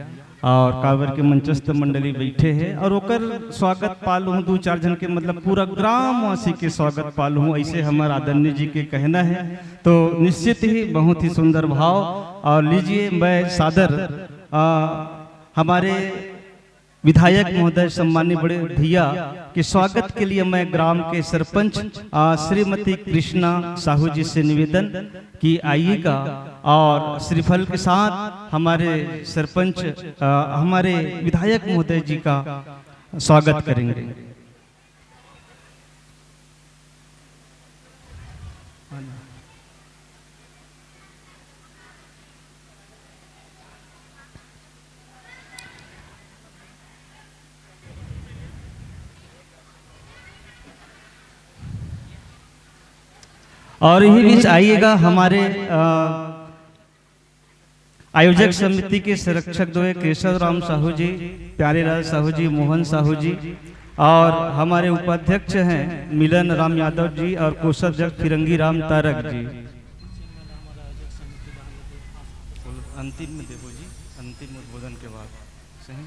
और काबर के मंचस्थ मंडली बैठे हैं और ओकर स्वागत पालू हूँ दू चार झन के, मतलब पूरा ग्रामवासी के स्वागत पालू हूँ, ऐसे हमारे आदरणीय जी के कहना है। तो निश्चित ही बहुत ही सुंदर भाव। और लीजिए, मैं सादर, आ, हमारे विधायक महोदय, सम्माननीय बड़े भैया के स्वागत के लिए मैं ग्राम के सरपंच, आ, श्रीमती कृष्णा साहू जी से निवेदन कि आइएगा और श्रीफल के साथ हमारे सरपंच, आ, हमारे विधायक महोदय जी का स्वागत करेंगे। और यही बीच आइएगा हमारे, अ, आयोजक समिति के संरक्षक द्वय केशव राम साहू जी, प्यारेलाल साहू जी, मोहन साहू जी, और हमारे उपाध्यक्ष हैं मिलन राम यादव जी और कोषाध्यक्ष फिरंगी राम तारक जी। अंतिम में देखो जी, अंतिम उद्बोधन के बाद। सही।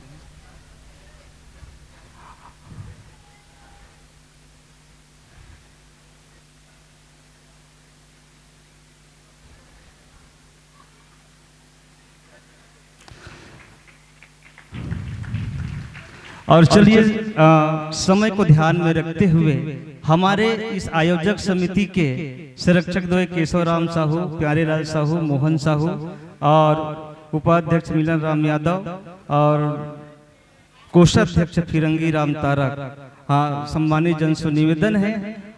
और चलिए, अ, समय को ध्यान में रखते हुए हमारे इस आयोजक समिति के संरक्षक द्वय केशव राम साहू, प्यारेलाल साहू, मोहन साहू और उपाध्यक्ष मिलन राम यादव और कोषाध्यक्ष फिरंगी राम तारक, हाँ, सम्मानित जन से निवेदन है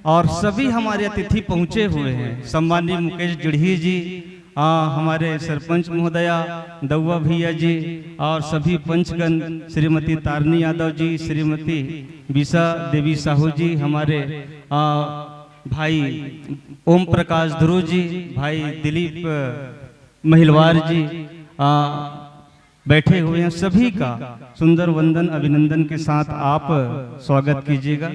और सभी हमारे अतिथि पहुँचे हुए हैं, सम्मानित मुकेश गिढ़ी जी, हाँ, हमारे सरपंच महोदया, दउआ भैया जी और सभी पंचगण, श्रीमती तारनी यादव जी, श्रीमती विशा देवी साहू जी, हमारे, आ, भाई ओम प्रकाश ध्रुव जी, भाई दिलीप महिलवार जी, आ, बैठे हुए हैं, सभी का सुंदर वंदन अभिनंदन के साथ आप स्वागत कीजिएगा।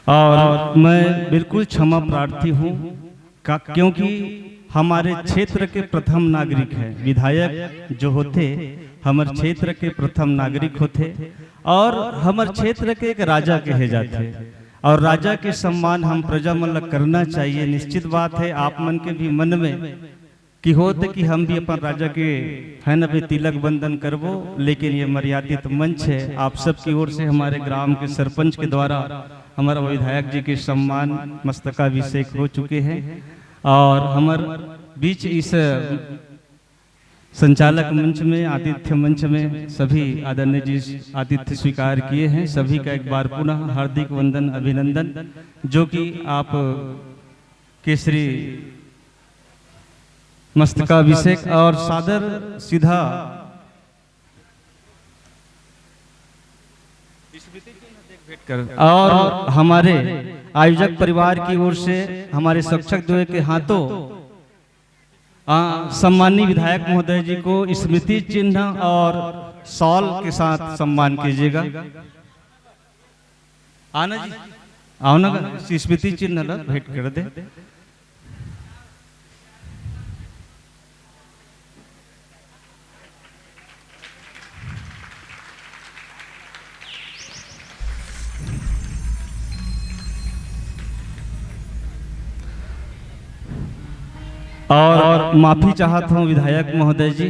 और मैं बिल्कुल क्षमा प्रार्थी हूँ, का-, क्योंकि हमारे क्षेत्र के प्रथम नागरिक हैं, विधायक जो होथे, हमर क्षेत्र के प्रथम नागरिक होथे और हमर क्षेत्र के एक राजा कहे जाथे। और राजा के सम्मान हम प्रजा मन ला करना चाहिए। निश्चित बात है, आप मन के भी मन में कि होत कि हम भी अपन राजा के है न भी तिलक बंदन करबो, लेकिन ये मर्यादित मंच है। आप सबकी ओर से हमारे ग्राम के सरपंच के द्वारा हमारा विधायक जी के सम्मान मस्तकाभिषेक हो चुके हैं और हमर बीच इस संचालक मंच में, आतिथ्य मंच में सभी आदरणीय जी आतिथ्य स्वीकार किए हैं। सभी का एक बार पुनः हार्दिक वंदन, अभिनंदन, जो कि आप केसरी मस्तकाभिषेक और सादर सीधा और हमारे आयोजक परिवार की ओर से हमारे शिक्षक द्वय के हाथों, आ, सम्माननीय विधायक महोदय जी को स्मृति चिन्ह और शॉल के साथ सम्मान कीजिएगा। आना जी, आओ ना, स्मृति चिन्ह ला भेंट कर दे। और माफी चाहत हूँ विधायक महोदय जी,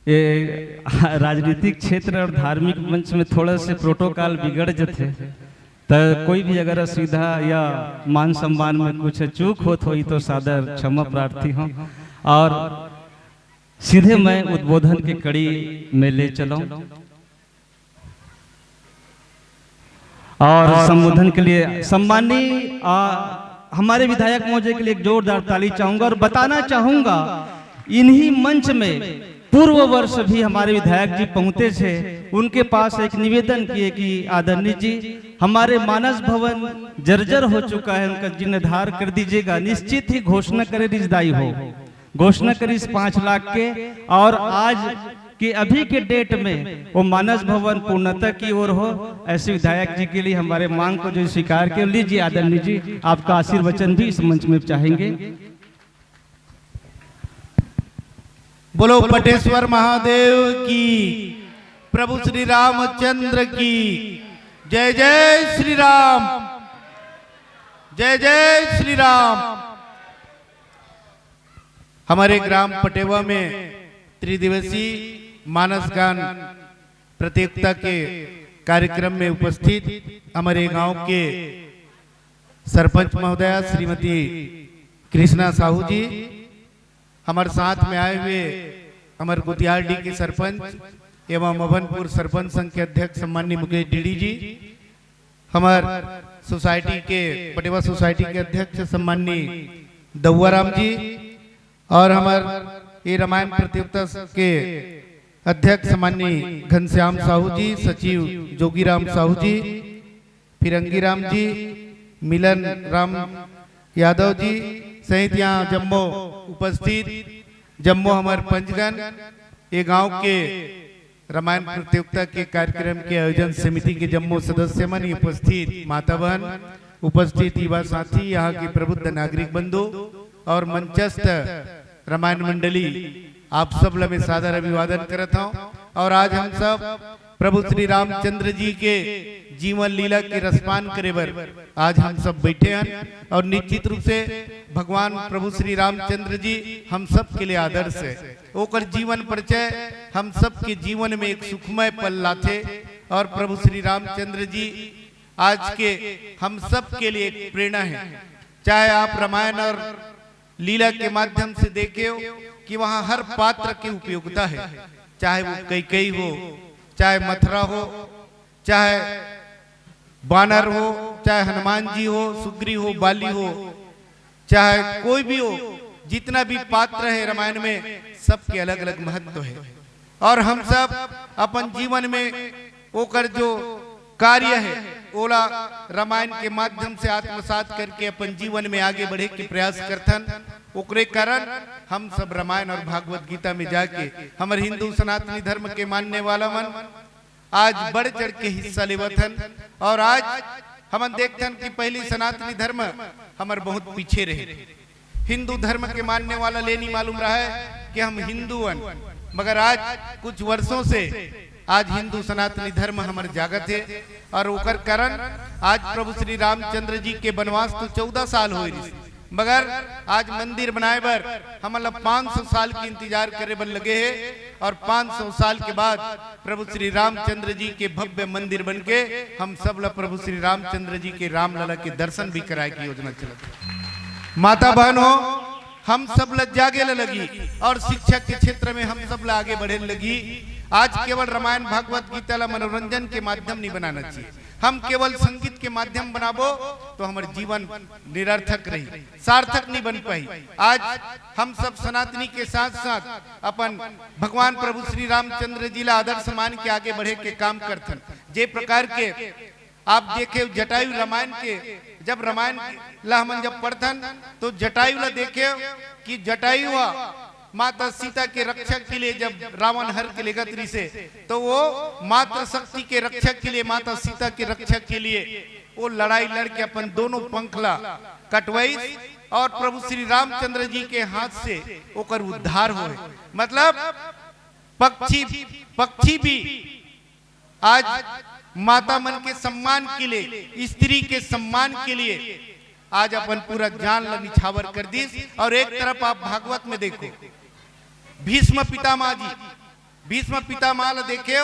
ये राजनीतिक क्षेत्र और धार्मिक मंच में थोड़ा से प्रोटोकॉल बिगड़ जथे, त कोई भी अगर असुविधा या मान सम्मान में कुछ चूक होत होई तो सादर क्षमा प्रार्थी हूँ। और सीधे मैं उद्बोधन के कड़ी में ले चलूं। और संबोधन के लिए सम्माननीय, आ, हमारे विधायक महोदय के लिए एक जोरदार ताली चाहूंगा और बताना चाहूंगा, इन्हीं मंच में पूर्व वर्ष भी हमारे विधायक जी पहुंचे थे, उनके पास एक निवेदन किए कि आदरणीय जी, हमारे मानस भवन जर्जर हो चुका है, उनका जीर्णोद्धार कर दीजिएगा। निश्चित ही घोषणा करे रिजदाई हो, घोषणा करिस पाँच लाख के, और आज के अभी के डेट में वो मानस भवन पूर्णता की ओर हो। ऐसे विधायक जी के लिए हमारे मांग को जो स्वीकार के लीजिए आदरणीय जी, आपका आशीर्वचन भी इस मंच में चाहेंगे। बोलो पटेश्वर महादेव की, प्रभु श्री रामचंद्र की जय। जय श्री राम, जय जय श्री राम। हमारे ग्राम पटेवा में त्रिदिवसीय मानस गान प्रतियोगिता के कार्यक्रम में उपस्थित हमारे गांव के सरपंच महोदया श्रीमती कृष्णा साहू जी, हमारे साथ में आए हुए हमारे गुतियालडी के सरपंच एवं मभनपुर सरपंच संघ के अध्यक्ष सम्माननीय मुकेश डीडी जी, हमार सोसाइटी के, पटेवा सोसाइटी के अध्यक्ष सम्माननीय दउआ राम जी और हमार ये रामायण प्रतियोगिता के अध्यक्ष सम्माननीय घनश्याम साहू जी, सचिव जोगीराम साहू जी, फिरंगी राम जी, मिलन राम यादव जी सहित यहाँ जम्मो उपस्थित जम्मो हमार पंचगण, ये गांव के रामायण प्रतियोगिता के कार्यक्रम के आयोजन समिति के जम्मो सदस्य मन, उपस्थित माता बहन, उपस्थित युवा साथी, यहाँ के प्रबुद्ध नागरिक बंधु और मंचस्थ रामायण मंडली, आप सब ला मैं सादर अभिवादन करत हूँ। और आज हम सब प्रभु श्री रामचंद्र जी के जीवन लीला के रसपान करे बर आज हम सब बैठे हन और निश्चित रूप से भगवान प्रभु श्री रामचंद्र जी हम सब के लिए आदर्श है। ओकर जीवन परिचय हम सब के जीवन में एक सुखमय पल लाथे और प्रभु श्री रामचंद्र जी आज के हम सब के लिए एक प्रेरणा है। चाहे आप रामायण और लीला के माध्यम से देखे हो कि वहाँ हर पात्र की उपयोगिता है, चाहे वो कैकेयी हो, चाहे मथुरा हो, चाहे बानर हो, चाहे हनुमान जी हो, सुग्रीव हो, बाली हो, चाहे कोई भी हो, जितना भी पात्र है रामायण में, सबके अलग अलग महत्व है। और हम सब अपन जीवन में ओकर जो कार्य है, ओला रामायण के माध्यम से आत्मसात करके अपन जीवन में आगे बढ़े के प्रयास करथन। ओकरे कारण हम सब रामायण और भागवत गीता में जाके हमर हिंदू सनातनी धर्म के मानने वाला मन आज बढ़ चढ़ के हिस्सा लेवत हन। और आज हमन देखथन कि पहली सनातनी धर्म हमर बहुत पीछे रहे। हिंदू धर्म के मानने वाला ले नहीं मालूम रहा है कि हम हिंदू हन, मगर आज कुछ वर्षों से आज हिंदू सनातनी धर्म हमर जागत है। और ओकर कारण आज प्रभु श्री रामचंद्र जी के वनवास तो चौदह साल होए रिस, मगर आज मंदिर बनाए बर हमन ला पाँच सौ साल के इंतजार करे बर लगे हे। और पाँच सौ साल के बाद प्रभु श्री रामचंद्र जी के भव्य मंदिर बन के हम सब ला प्रभु श्री रामचंद्र जी के रामलला के दर्शन भी कराए के योजना चलत हे। माता बहन हो, हम सब ला जागे ला लगी और शिक्षा के क्षेत्र में हम सब ला आगे बढ़े ला लगी। आज केवल रामायण भागवत गीता ला मनोरंजन के माध्यम नहीं बनाना चाहिए। हम केवल संगीत के माध्यम बनाबो तो हमर जीवन निरर्थक रही, सार्थक नहीं बन पाई। आज हम सब सनातनी के साथ साथ अपन भगवान प्रभु श्री रामचंद्र जी ला आदर्श मान के आगे बढ़े के काम करथन। जे प्रकार के आप देखे जटायु रामायण के, जब रामायण ला हमन जब पढ़थन तो जटायु ला देखे कि जटायु ह माता सीता के रक्षा के लिए जब रावण हर के लेगत रिसे तो वो मातृ शक्ति के रक्षा के लिए, माता सीता के रक्षा के लिए वो लड़ाई लड़ के अपन दोनों पंख ला कटवाइस और प्रभु श्री रामचंद्र जी के हाथ से ओकर उद्धार होए। मतलब पक्षी, पक्षी भी आज माता मन के सम्मान के लिए, स्त्री के सम्मान के लिए आज अपन पूरा जान ला निछावर कर दिस। और एक तरफ आप भागवत में देखो भीष्म पितामह जी, भीष्म पितामह ला देखे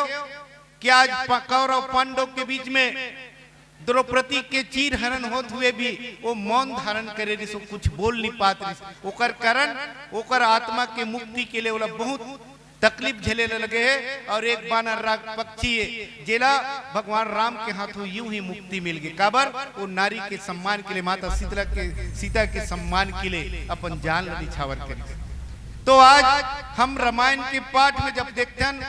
कि आज प-, कौरव पांडव के बीच में द्रौपदी के चीर हरण होत हुए भी वो मौन धारण करे रिस, वो कुछ बोल नहीं पात रिस। ओकर कारण ओकर आत्मा के मुक्ति के लिए ओला बहुत तकलीफ झेले ले लगे हे। और एक बानर राग पक्षी हे, जेला भगवान राम के हाथों यूं ही मुक्ति मिल गई। काबर? वो नारी के सम्मान के लिए, माता शीतला के, सीता के सम्मान के लिए अपन जान ला निछावर करिस। तो आज हम रामायण के पाठ में जब देखथन,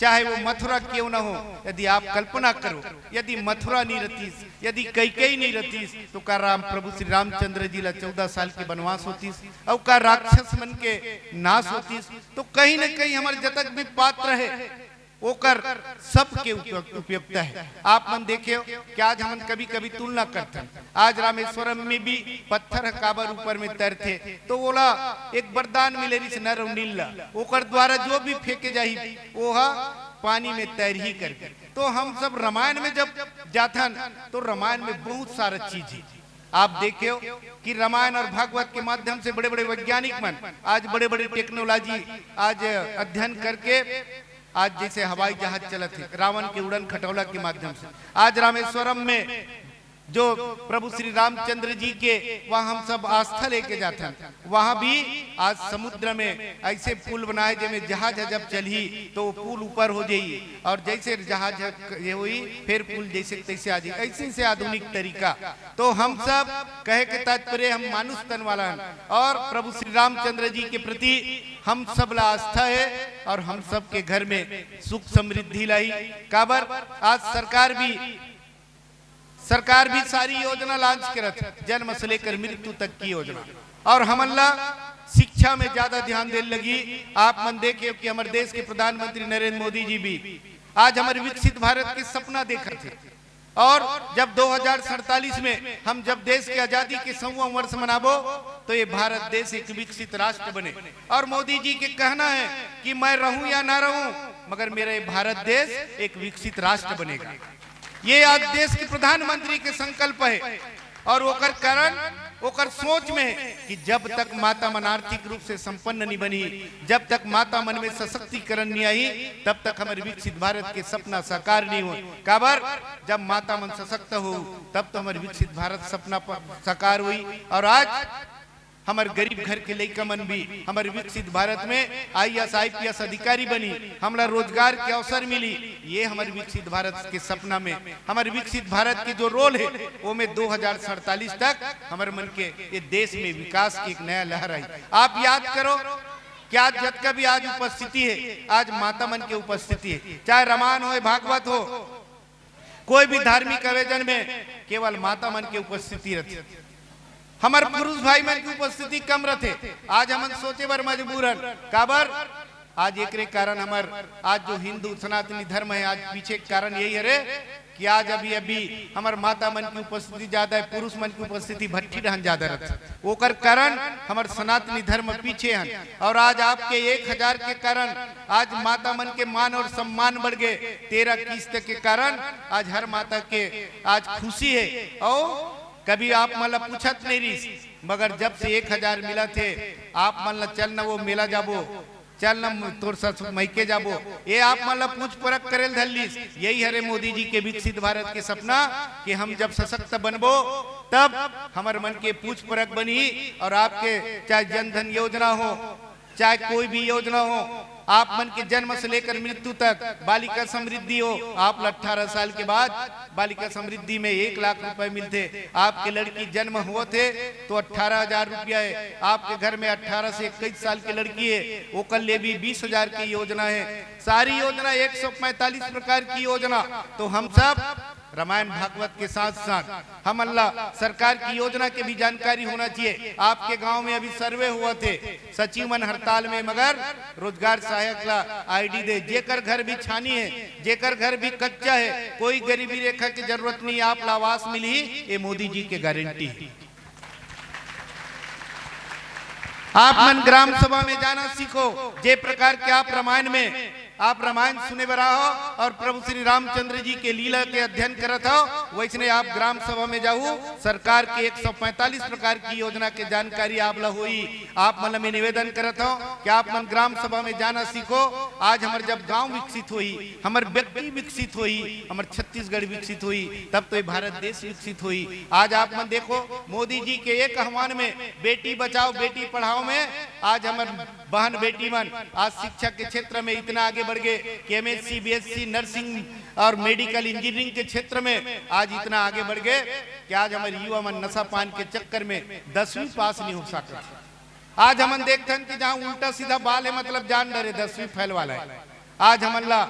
चाहे वो मथुरा क्यों ना हो, यदि आप कल्पना करो, यदि मथुरा नहीं रहतीस, यदि कैकेयी नहीं रहतीस, तो का राम, प्रभु श्री रामचंद्र जी ला चौदह साल के वनवास होतीस, और का राक्षस मन के नाश होतीस, तो कहीं न कहीं हमर जतक भी पात्र है, ओकर सबके उपयुक्त, उपयुक्तता है। आप मन देखे हो कि आज हमन कभी-कभी तुलना करथन, आज रामेश्वरम में भी पत्थर ह काबर ऊपर में तैरथे, तो ओला एक वरदान मिले रिस नर अउ नील ला, ओकर द्वारा जो भी फेंके जाही, वो ह पानी में तैरही करके। तो हम सब रामायण में जब जाथन, तो रामायण में बहुत सारा चीज है। आप देखे हो कि रामायण और भागवत के माध्यम से बड़े-बड़े वैज्ञानिक मन आज बड़े-बड़े टेक्नोलॉजी आज अध्ययन करके आज जैसे हवाई जहाज चलत है रावण के उड़न खटोला के माध्यम से, आज रामेश्वरम में जो प्रभु श्री रामचंद्र जी के वहाँ हम सब आस्था लेके जाथन, वहाँ भी आज समुद्र में ऐसे पुल बनाए जेमे जहाज ह जब चलही तो वो पुल ऊपर हो जाई और जैसे जहाज ह क-, ये हुई फिर पुल जैसे तैसे आ जाई। ऐसे से आधुनिक तरीका तो हम सब कहे के तात्पर्य हम मानुष तन वाला हन और प्रभु श्री रामचंद्र जी के प्रति हम सब ला आस्था है और हम सब के घर में सुख समृद्धि लाई। काबर आज सरकार भी, सरकार भी सारी योजना लॉन्च करत है, जन्म से लेकर मृत्यु तक की योजना। और हमन ला शिक्षा में ज्यादा ध्यान देने लगी। आप मन देखे हो कि हमारे देश के प्रधानमंत्री नरेंद्र मोदी जी भी आज हमारे विकसित भारत के सपना देखत है। और जब दो हज़ार सैंतालीस में हम जब देश की आजादी के सौवां वर्ष मनाबो, तो ये भारत देश एक विकसित राष्ट्र बने। और मोदी जी के कहना है कि मैं रहूं या ना रहूं, मगर मेरा ये भारत देश एक विकसित राष्ट्र बनेगा। ये आज देश के प्रधानमंत्री के संकल्प है और ओकर कारण, ओकर सोच में है कि जब तक माता मन आर्थिक रूप से संपन्न नहीं बनी, जब तक माता मन में सशक्तिकरण नहीं आई, तब तक हमर विकसित भारत के सपना साकार नहीं हो। काबर, जब माता मन सशक्त हो, तब तो हमर विकसित भारत सपना प-, साकार हुई। और आज हमर गरीब घर के लइका मन भी हमर विकसित भारत में आईएएस, आईपीएस अधिकारी बनी, हमला रोजगार के अवसर मिली। ये हमर विकसित भारत के सपना में, हमर विकसित भारत के जो रोल है, वो में दो हज़ार सैंतालीस तक हमर मन के ये देश में विकास के एक नया लहर आई। आप याद करो कि आज जतका भी आज उपस्थिति है, आज माता मन के उपस्थिति है, चाहे रामायण होय, भागवत हो, कोई भी धार्मिक आयोजन में केवल माता मन के उपस्थिति रथे, हमर पुरुष भाई मन के उपस्थिति कम रथे। आज हमन सोचे बर मजबूर हन, काबर? आज एकरे कारण हमर आज जो हिंदू सनातनी धर्म है, आज पीछे के कारण यही हरे कि आज अभी अभी हमर माता मन की उपस्थिति ज्यादा है, पुरुष मन की उपस्थिति भट्ठी डहन ज्यादा रथे। ओकर कारण हमर सनातनी धर्म पीछे हन। और आज आपके एक हजार के कारण आज माता मन के मान और सम्मान बढ़ गए। तेरह किस्त के कारण आज हर माता के आज खुशी है। और कभी आप मन ला पूछत नहीं रहिस, मगर जब से एक हजार मिलत हे, आप मन ला चल न वो मेला जाबो, चल न तोर ससुर मइके जाबो, ये आप मन ला पूछ परख करे ल धर लिस। यही हरे मोदी जी के विकसित भारत के सपना कि हम जब सशक्त बनबो, तब हमर मन के पूछ परख बनही और आपके चाहे जन धन योजना हो, चाहे कोई भी योजना हो, आप मन के जन्म से लेकर मृत्यु तक बालिका समृद्धि हो, आप ला अठारह साल के बाद बालिका समृद्धि में एक लाख रुपए मिलथे। आपके लड़की जन्म होत हे तो अठारह हजार रुपया है। आपके घर में अठारह से इक्कीस साल की लड़की है, ओकर ले भी बीस हजार की योजना है। सारी योजना, एक सौ पैंतालीस प्रकार की योजना। तो हम सब रामायण भागवत के साथ साथ हमन ला सरकार की योजना के भी जानकारी होना चाहिए। आपके गांव में अभी सर्वे होवत हे, सचिव मन हड़ताल में, मगर रोजगार सहायक ला आईडी दे, जेकर घर भी छानी है, जेकर घर भी कच्चा है, कोई गरीबी रेखा की जरूरत नहीं, आप ला आवास मिलही, ये मोदी जी के गारंटी है। आप मन ग्राम सभा में जाना सीखो, जे प्रकार के आप रामायण में, आप रामायण सुने बर आहो और प्रभु श्री रामचंद्र जी के लीला के अध्ययन करत हो, वैसने आप ग्राम सभा में जाहू, सरकार के एक सौ पैंतालीस प्रकार की योजना के जानकारी आप ला होई। आप मन ला मैं निवेदन करत हो कि आप मन ग्राम सभा में जाना सीखो। आज हमर जब गांव विकसित होई, हमर व्यक्ति विकसित होई, हमर छत्तीसगढ़ विकसित होई, तब तो ये भारत देश विकसित होई। आज आप मन देखो, मोदी जी के एक आह्वान में, बेटी बचाओ बेटी पढ़ाओ में आज हमर बहन बेटी मन आज शिक्षा के क्षेत्र में इतना आगे बढ़ गए कि एमएससी, बीएससी, नर्सिंग और मेडिकल इंजीनियरिंग के क्षेत्र में आज इतना आगे बढ़ गए कि आज हमर युवा मन नशा पान के चक्कर में दसवीं पास नहीं हो सकते। आज हमन देखथन कि जहाँ उल्टा सीधा बाल है, मतलब जान डरे, दसवीं फेल वाला है। आज हमन ला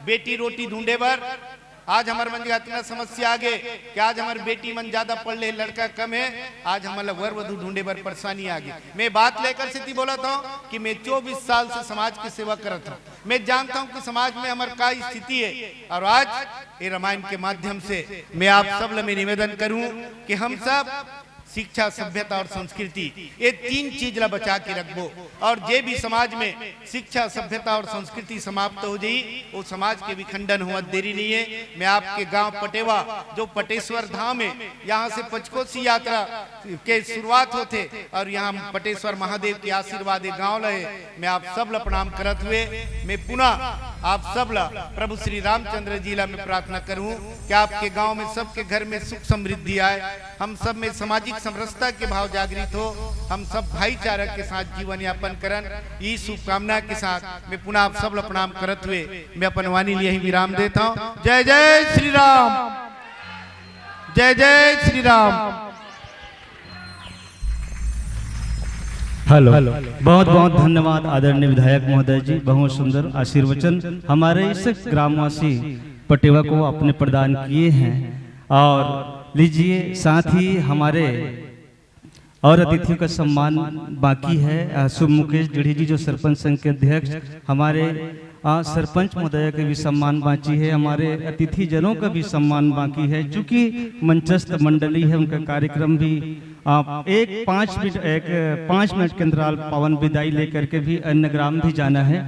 बेटी रोटी ढूंढे बर आज हमर मन के इतना समस्या आगे कि आज हमर बेटी मन ज्यादा पढ़ ले, लड़का कम है। आज हमन ला वर वधु ढूंढे बर परेशानी आगे। मैं बात लेकर सेती बोलत हूँ कि मैं चौबीस साल से समाज की सेवा करत हूँ। मैं जानता हूँ कि समाज में हमर का स्थिति है, और आज ये रामायण के माध्यम से मैं आप सब ला मैं निवेदन करूँ कि हम सब शिक्षा, सभ्यता और संस्कृति, ये तीन चीज ला बचा के रखबो। और जे भी समाज में शिक्षा, सभ्यता और संस्कृति समाप्त हो जाई, वो समाज के विखंडन होवत देरी नहीं है। मैं आपके गांव पटेवा, जो पटेश्वर धाम है, यहाँ से पचकोसी यात्रा के शुरुआत होथे और यहाँ पटेश्वर महादेव के आशीर्वाद ये गांव ला हे। मैं आप सब ला प्रणाम करत हुए मैं पुनः आप सब ला, प्रभु श्री रामचंद्र जी ला मैं प्रार्थना करूँ कि आपके गांव में, सबके घर में सुख समृद्धि आए, हम सब में सामाजिक समरसता के भाव जागृत हो, हम सब भाईचारा के साथ जीवन यापन करन। ई शुभकामना के साथ मैं पुनः आप सब ला प्रणाम करत हुए मैं अपन वाणी ल यही विराम देत हूँ। जय जय श्री राम, जय जय श्री राम। हेलो, बहुत बहुत धन्यवाद आदरणीय विधायक महोदय जी, बहुत सुंदर आशीर्वचन हमारे इस ग्रामवासी पटेवा को आपने प्रदान किए हैं। और लीजिए, साथ ही हमारे और अतिथियों का सम्मान बाकी है। अ, शुभ मुकेश गढ़ी जी, जो सरपंच संघ के अध्यक्ष, हमारे अ, सरपंच महोदय का भी सम्मान बाकी है, हमारे अतिथि जनों का भी सम्मान बाकी है। चूंकि मंचस्थ मंडली है, उनका कार्यक्रम भी, अ, एक पाँच मिनट, एक पाँच मिनट के अंतराल पावन विदाई लेकर के भी अन्य ग्राम भी जाना है।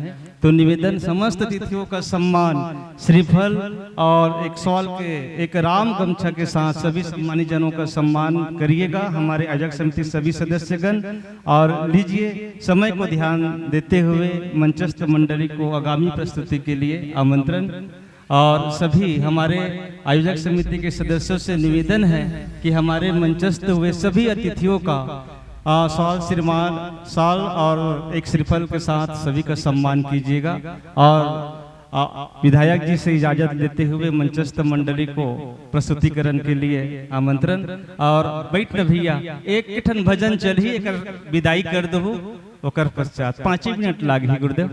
तो निवेदन, समस्त अतिथियों का सम्मान श्रीफल और एक शॉल के, एक राम गमछा के साथ सभी सम्मानित जनों का सम्मान करिएगा। हमारे आयोजक समिति सभी सदस्यगण, और लीजिए, समय को ध्यान देते हुए मंचस्थ मंडली को आगामी प्रस्तुति के लिए आमंत्रण। और सभी हमारे आयोजक समिति के सदस्यों से निवेदन है कि हमारे मंचस्थ हुए सभी अतिथियों का, आ, शॉल, श्रीमान, शॉल और एक श्रीफल के साथ सभी का सम्मान कीजिएगा। और, आ, विधायक जी से इजाजत लेते हुए मंचस्थ मंडली को प्रस्तुतिकरण के लिए आमंत्रण। और बैठ न भैया, एक ठन भजन चलही, एकर विदाई कर दहू, ओकर पश्चात पाँचे मिनट लागही गुरुदेव।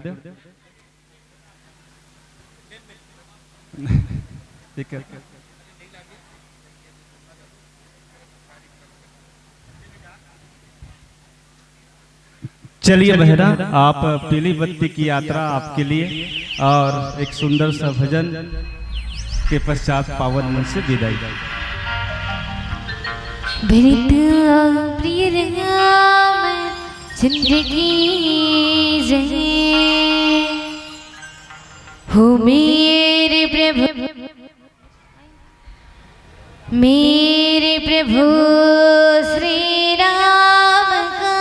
ठीक है। चलिए बहना, आप पीली बत्ती की यात्रा आपके लिए, और एक सुंदर सा भजन के पश्चात पावन मन से विदाई। भरत और प्रिय राम चंद्र की जय। हो मेरे प्रभु, मेरे प्रभु श्री राम का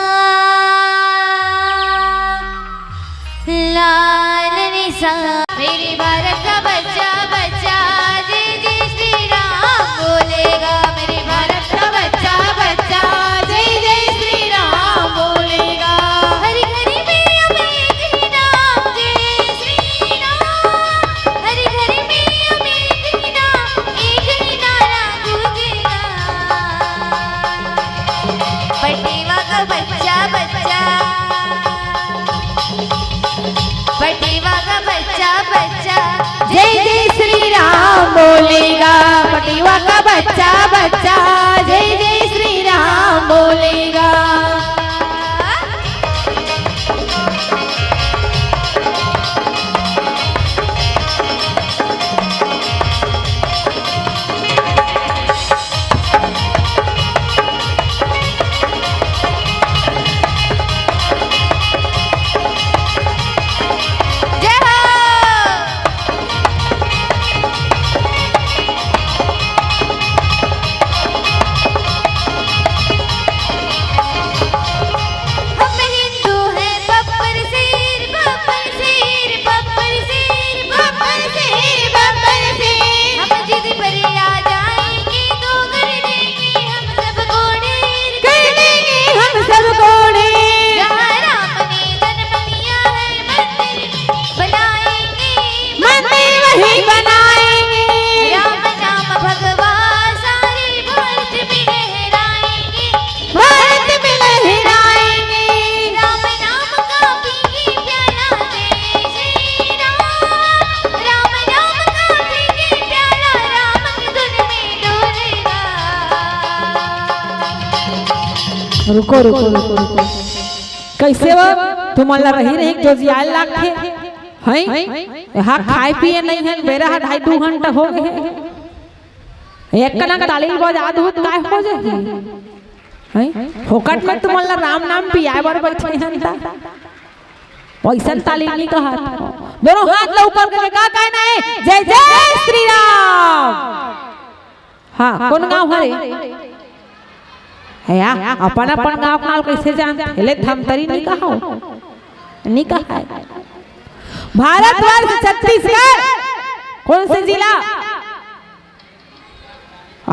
लाल निशान। मेरे भारत का बच्चा, बच्चा, जय जय श्री राम बोलेगा। मेरे भारत का बच्चा, बच्चा, जय जय श्री राम बोलेगा। हरी हरी मैया में एक ही नाम, जय श्री राम। हरी हरी मैया में एक ही नाम, एक ही नारा गूंजेगा। पटेवा का बच्चा, बच्चा, पटेवा का बच्चा, बच्चा, जय जय श्री राम बोलेगा। पटेवा का बच्चा, बच्चा, जय जय श्री राम बोलेगा। जय हो। हम हिंदू हैं बब्बर शेर, बब्बर शेर, बब्बर शेर, बब्बर शेर, बब्बर शेर। हम जिद पर आ जाएंगे तो कर देंगे हम सबको ढेर, कर देंगे हम सबको ढेर। जहाँ राम ने जन्म लिया है मंदिर बनाएंगे, मंदिर वहीं बनाएंगे। राम नाम भगवा सारे भारत में लहराएंगे, भारत में लहराएंगे। राम नाम का पीके प्याला, जय श्री राम। राम नाम का पीके प्याला, राम धुन में डोलेगा। रुको, रुको, रुको, रुको। कैसे वो तुमन ला रही रही जोजियाए लागथे? हैं? हा खाए पिए नहीं है, बेरा हा ढाई दू घंटा हो गए। एक कना ताली बजा दू, काय हो जाही? हैं? फोकट में तुमन ला राम नाम पियाए बर बैठे हन ता। वैसन ताली नहीं कहा। दोनों हाथ ला ऊपर करके का कहना है? जय जय श्री राम। हाँ, कौन गांव हरे? है या, अपन अपन गांव के नाम कैसे जानथे? ले धमतरी नहीं कहा हो, नहीं कहा है। भारतवर्ष छत्तीसगढ़, कौन से जिला?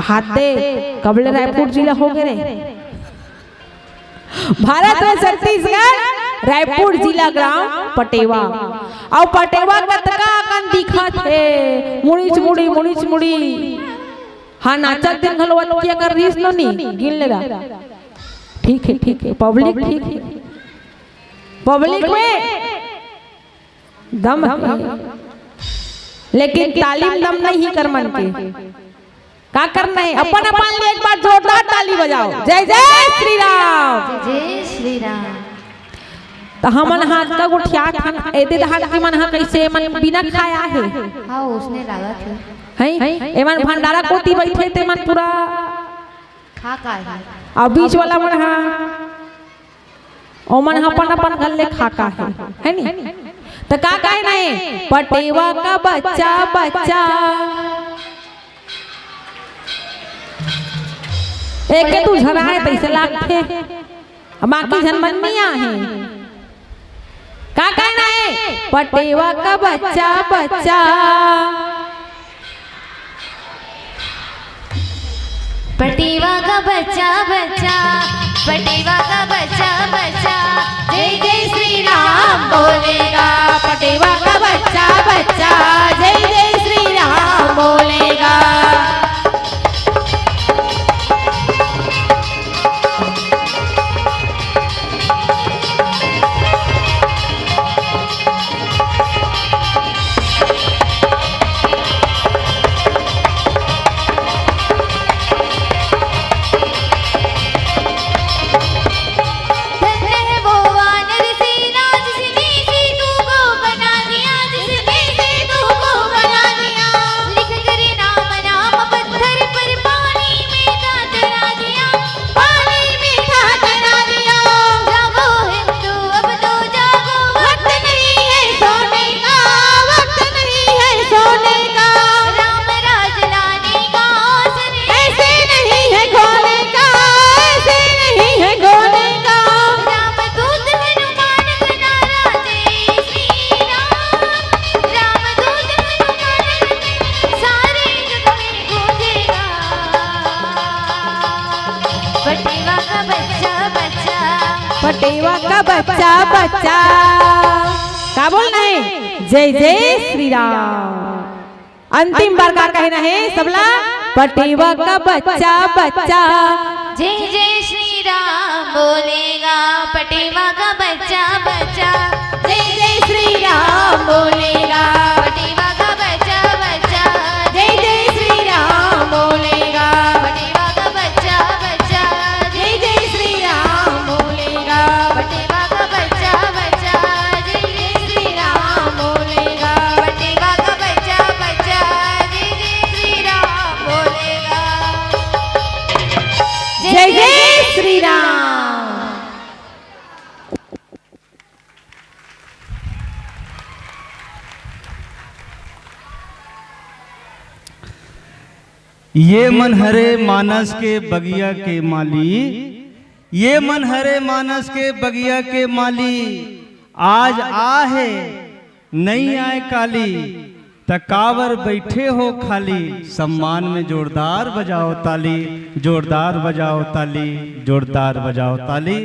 हाथे कबले रायपुर जिला हो गए रे। भारत में छत्तीसगढ़, रायपुर जिला, ग्राम पटेवा। अउ पटेवा कतका अकन दिखत हे, मुड़ीच मुड़ी, मुड़ीच मुड़ी। हाँ, नाचत दिन घलो अतकिया कर रहीस नो नी, गिन ले रा। ठीक है, ठीक है, पब्लिक ठीक है, पब्लिक में दम है, लेकिन तालीम दम नहीं कर मन के। का करना है? अपन अपन ले एक बार जोरदार ताली बजाओ। जय जय श्री राम। जय जय श्री राम। तो हमन हाथ का गुठिया खान एदे दहाड़ के मन हा कैसे मन बिना खाया है। हाँ, उसने लगा था। हैं? एमन भंडारा कोती बैठे ते मन पूरा खा का है। अउ बीच वाला मन हा ओमन ह अपन अपन घर ले खा का हे, है नी? त का कहे नहीं, पटेवा का बच्चा बच्चा। एके दू झन आए तइसे लागथे, बाकी झन मन नइ आहे। का कहना हे? पटेवा का बच्चा बच्चा। पटेवा का बच्चा बच्चा, पटेवा का बच्चा बच्चा, जय जय श्री राम बोलेगा। पटेवा का बच्चा बच्चा, जय जय श्री राम बोलेगा। धन्य है वो वानर सेना जिसने सेतु को बना दिया, जिसने सेतु को बना दिया। लिख कर नाम राम पत्थर पर पानी में था तैरा दिया, पानी में था तैरा दिया। जागो हिंदू अब तो जागो, वक्त नहीं है सोने का, वक्त नहीं है सोने का। राम राज लाने का अवसर ऐसे नहीं है खोने का, ऐसे नहीं है खोने का। रामदूत हनुमान सेना राजे श्री राम, रामदूत हनुमान सेना सारे जग में गूंजेगा। पटेवा का बच्चा बच्चा, पटेवा का बच्चा बच्चा। का बोलना हे? जय जय श्री राम। अंतिम बार का कहना हे सबला? पटेवा का बच्चा बच्चा। जय जय श्री राम बोलेगा पटेवा का बच्चा बच्चा। जय जय श्री राम बोलेगा पटेवा का बच्चा बच्चा। जय जय श्री राम बोलेगा पटेवा का बच्चा बच्चा। जय जय श्री राम बोलेगा पटेवा का बच्चा बच्चा। जय जय श्री राम बोलेगा पटेवा का बच्चा बच्चा। जय जय श्री राम बोलेगा। जय जय श्री राम। ये मन हरे मानस के बगिया के माली, ये मन हरे मानस के बगिया के माली, आज आहे नइ आय काली, त काबर बइठे हो खाली। सम्मान में जोरदार बजाव ताली, जोरदार बजाव ताली, जोरदार बजाव ताली।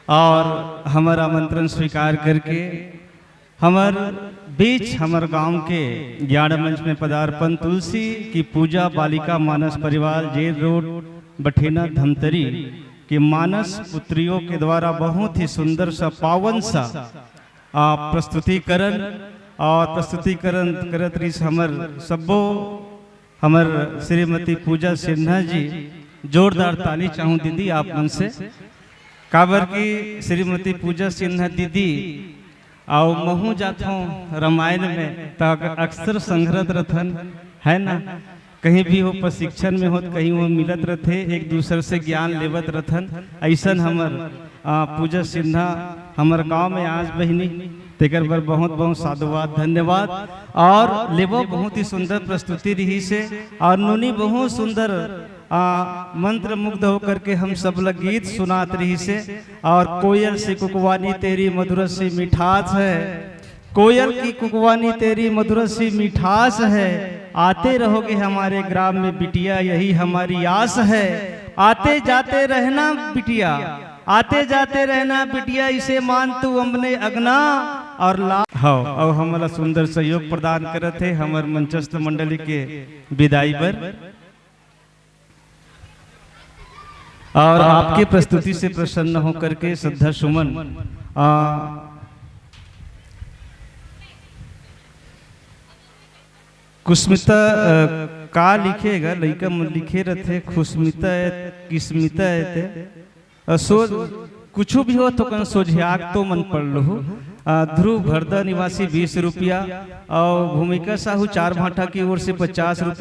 अउ हमर आमंत्रण स्वीकार करके हमर बीच, हमर गांव के ज्ञान मंच में पदार्पण, तुलसी की पूजा, बालिका मानस परिवार, जेल रोड, बठेना, धमतरी के मानस पुत्रियों के द्वारा बहुत ही सुंदर सा, पावन सा, आ, प्रस्तुतिकरण अउ प्रस्तुतिकरण करत रहिस हमर सब्बो, हमर श्रीमती पूजा सिन्हा जी। जोरदार ताली चाहूं दीदी आप मन से, काबर कि श्रीमती पूजा सिन्हा दीदी अउ महूं जाथंव रामायण में, त अक्सर संघरत रथन, है ना? कहीं भी हो, प्रशिक्षण में होत, कहीं हो, मिलत रथे, एक दूसर से ज्ञान लेवत रथन। अइसन हमर, आ, पूजा सिन्हा हमर गांव में आज बहिनी, तेकर बर बहुत बहुत साधुवाद, धन्यवाद। अउ लेवो, बहुत ही सुंदर प्रस्तुति रहिस हे अउ नोनी बहुत सुंदर, आ, मंत्र मुग्ध होकर के हम सब ला गीत सुनात रहिस हे। अउ कोयल सी कुकवानी तेरी मधुर सी मिठास है, कोयल की कुकवानी तेरी मधुर सी मिठास है। आते रहोगे हमारे ग्राम में बिटिया, यही हमारी आस है। आते जाते रहना बिटिया, आते जाते रहना बिटिया, इसे मान तू अपने अंगना। अउ ला-, हव, अउ हमला सुंदर सहयोग प्रदान करत हे हमर मंचस्थ मंडली के विदाई बर। अउ आपके प्रस्तुति से प्रसन्न होकर के श्रद्धा सुमन, आ, कुस्मिता, अ, का लिखे गा? लइका मन लिखे रथे, खुशमिता हे, किस्मिता हे ते। अ, सोझ, कुछु भी हो, थोकन सोझियाक तो मन पड़ लुहू। अ, ध्रुव भरदा निवासी बीस रुपया अउ भूमिका साहू चार भांठा की ओर से पचास रुपया।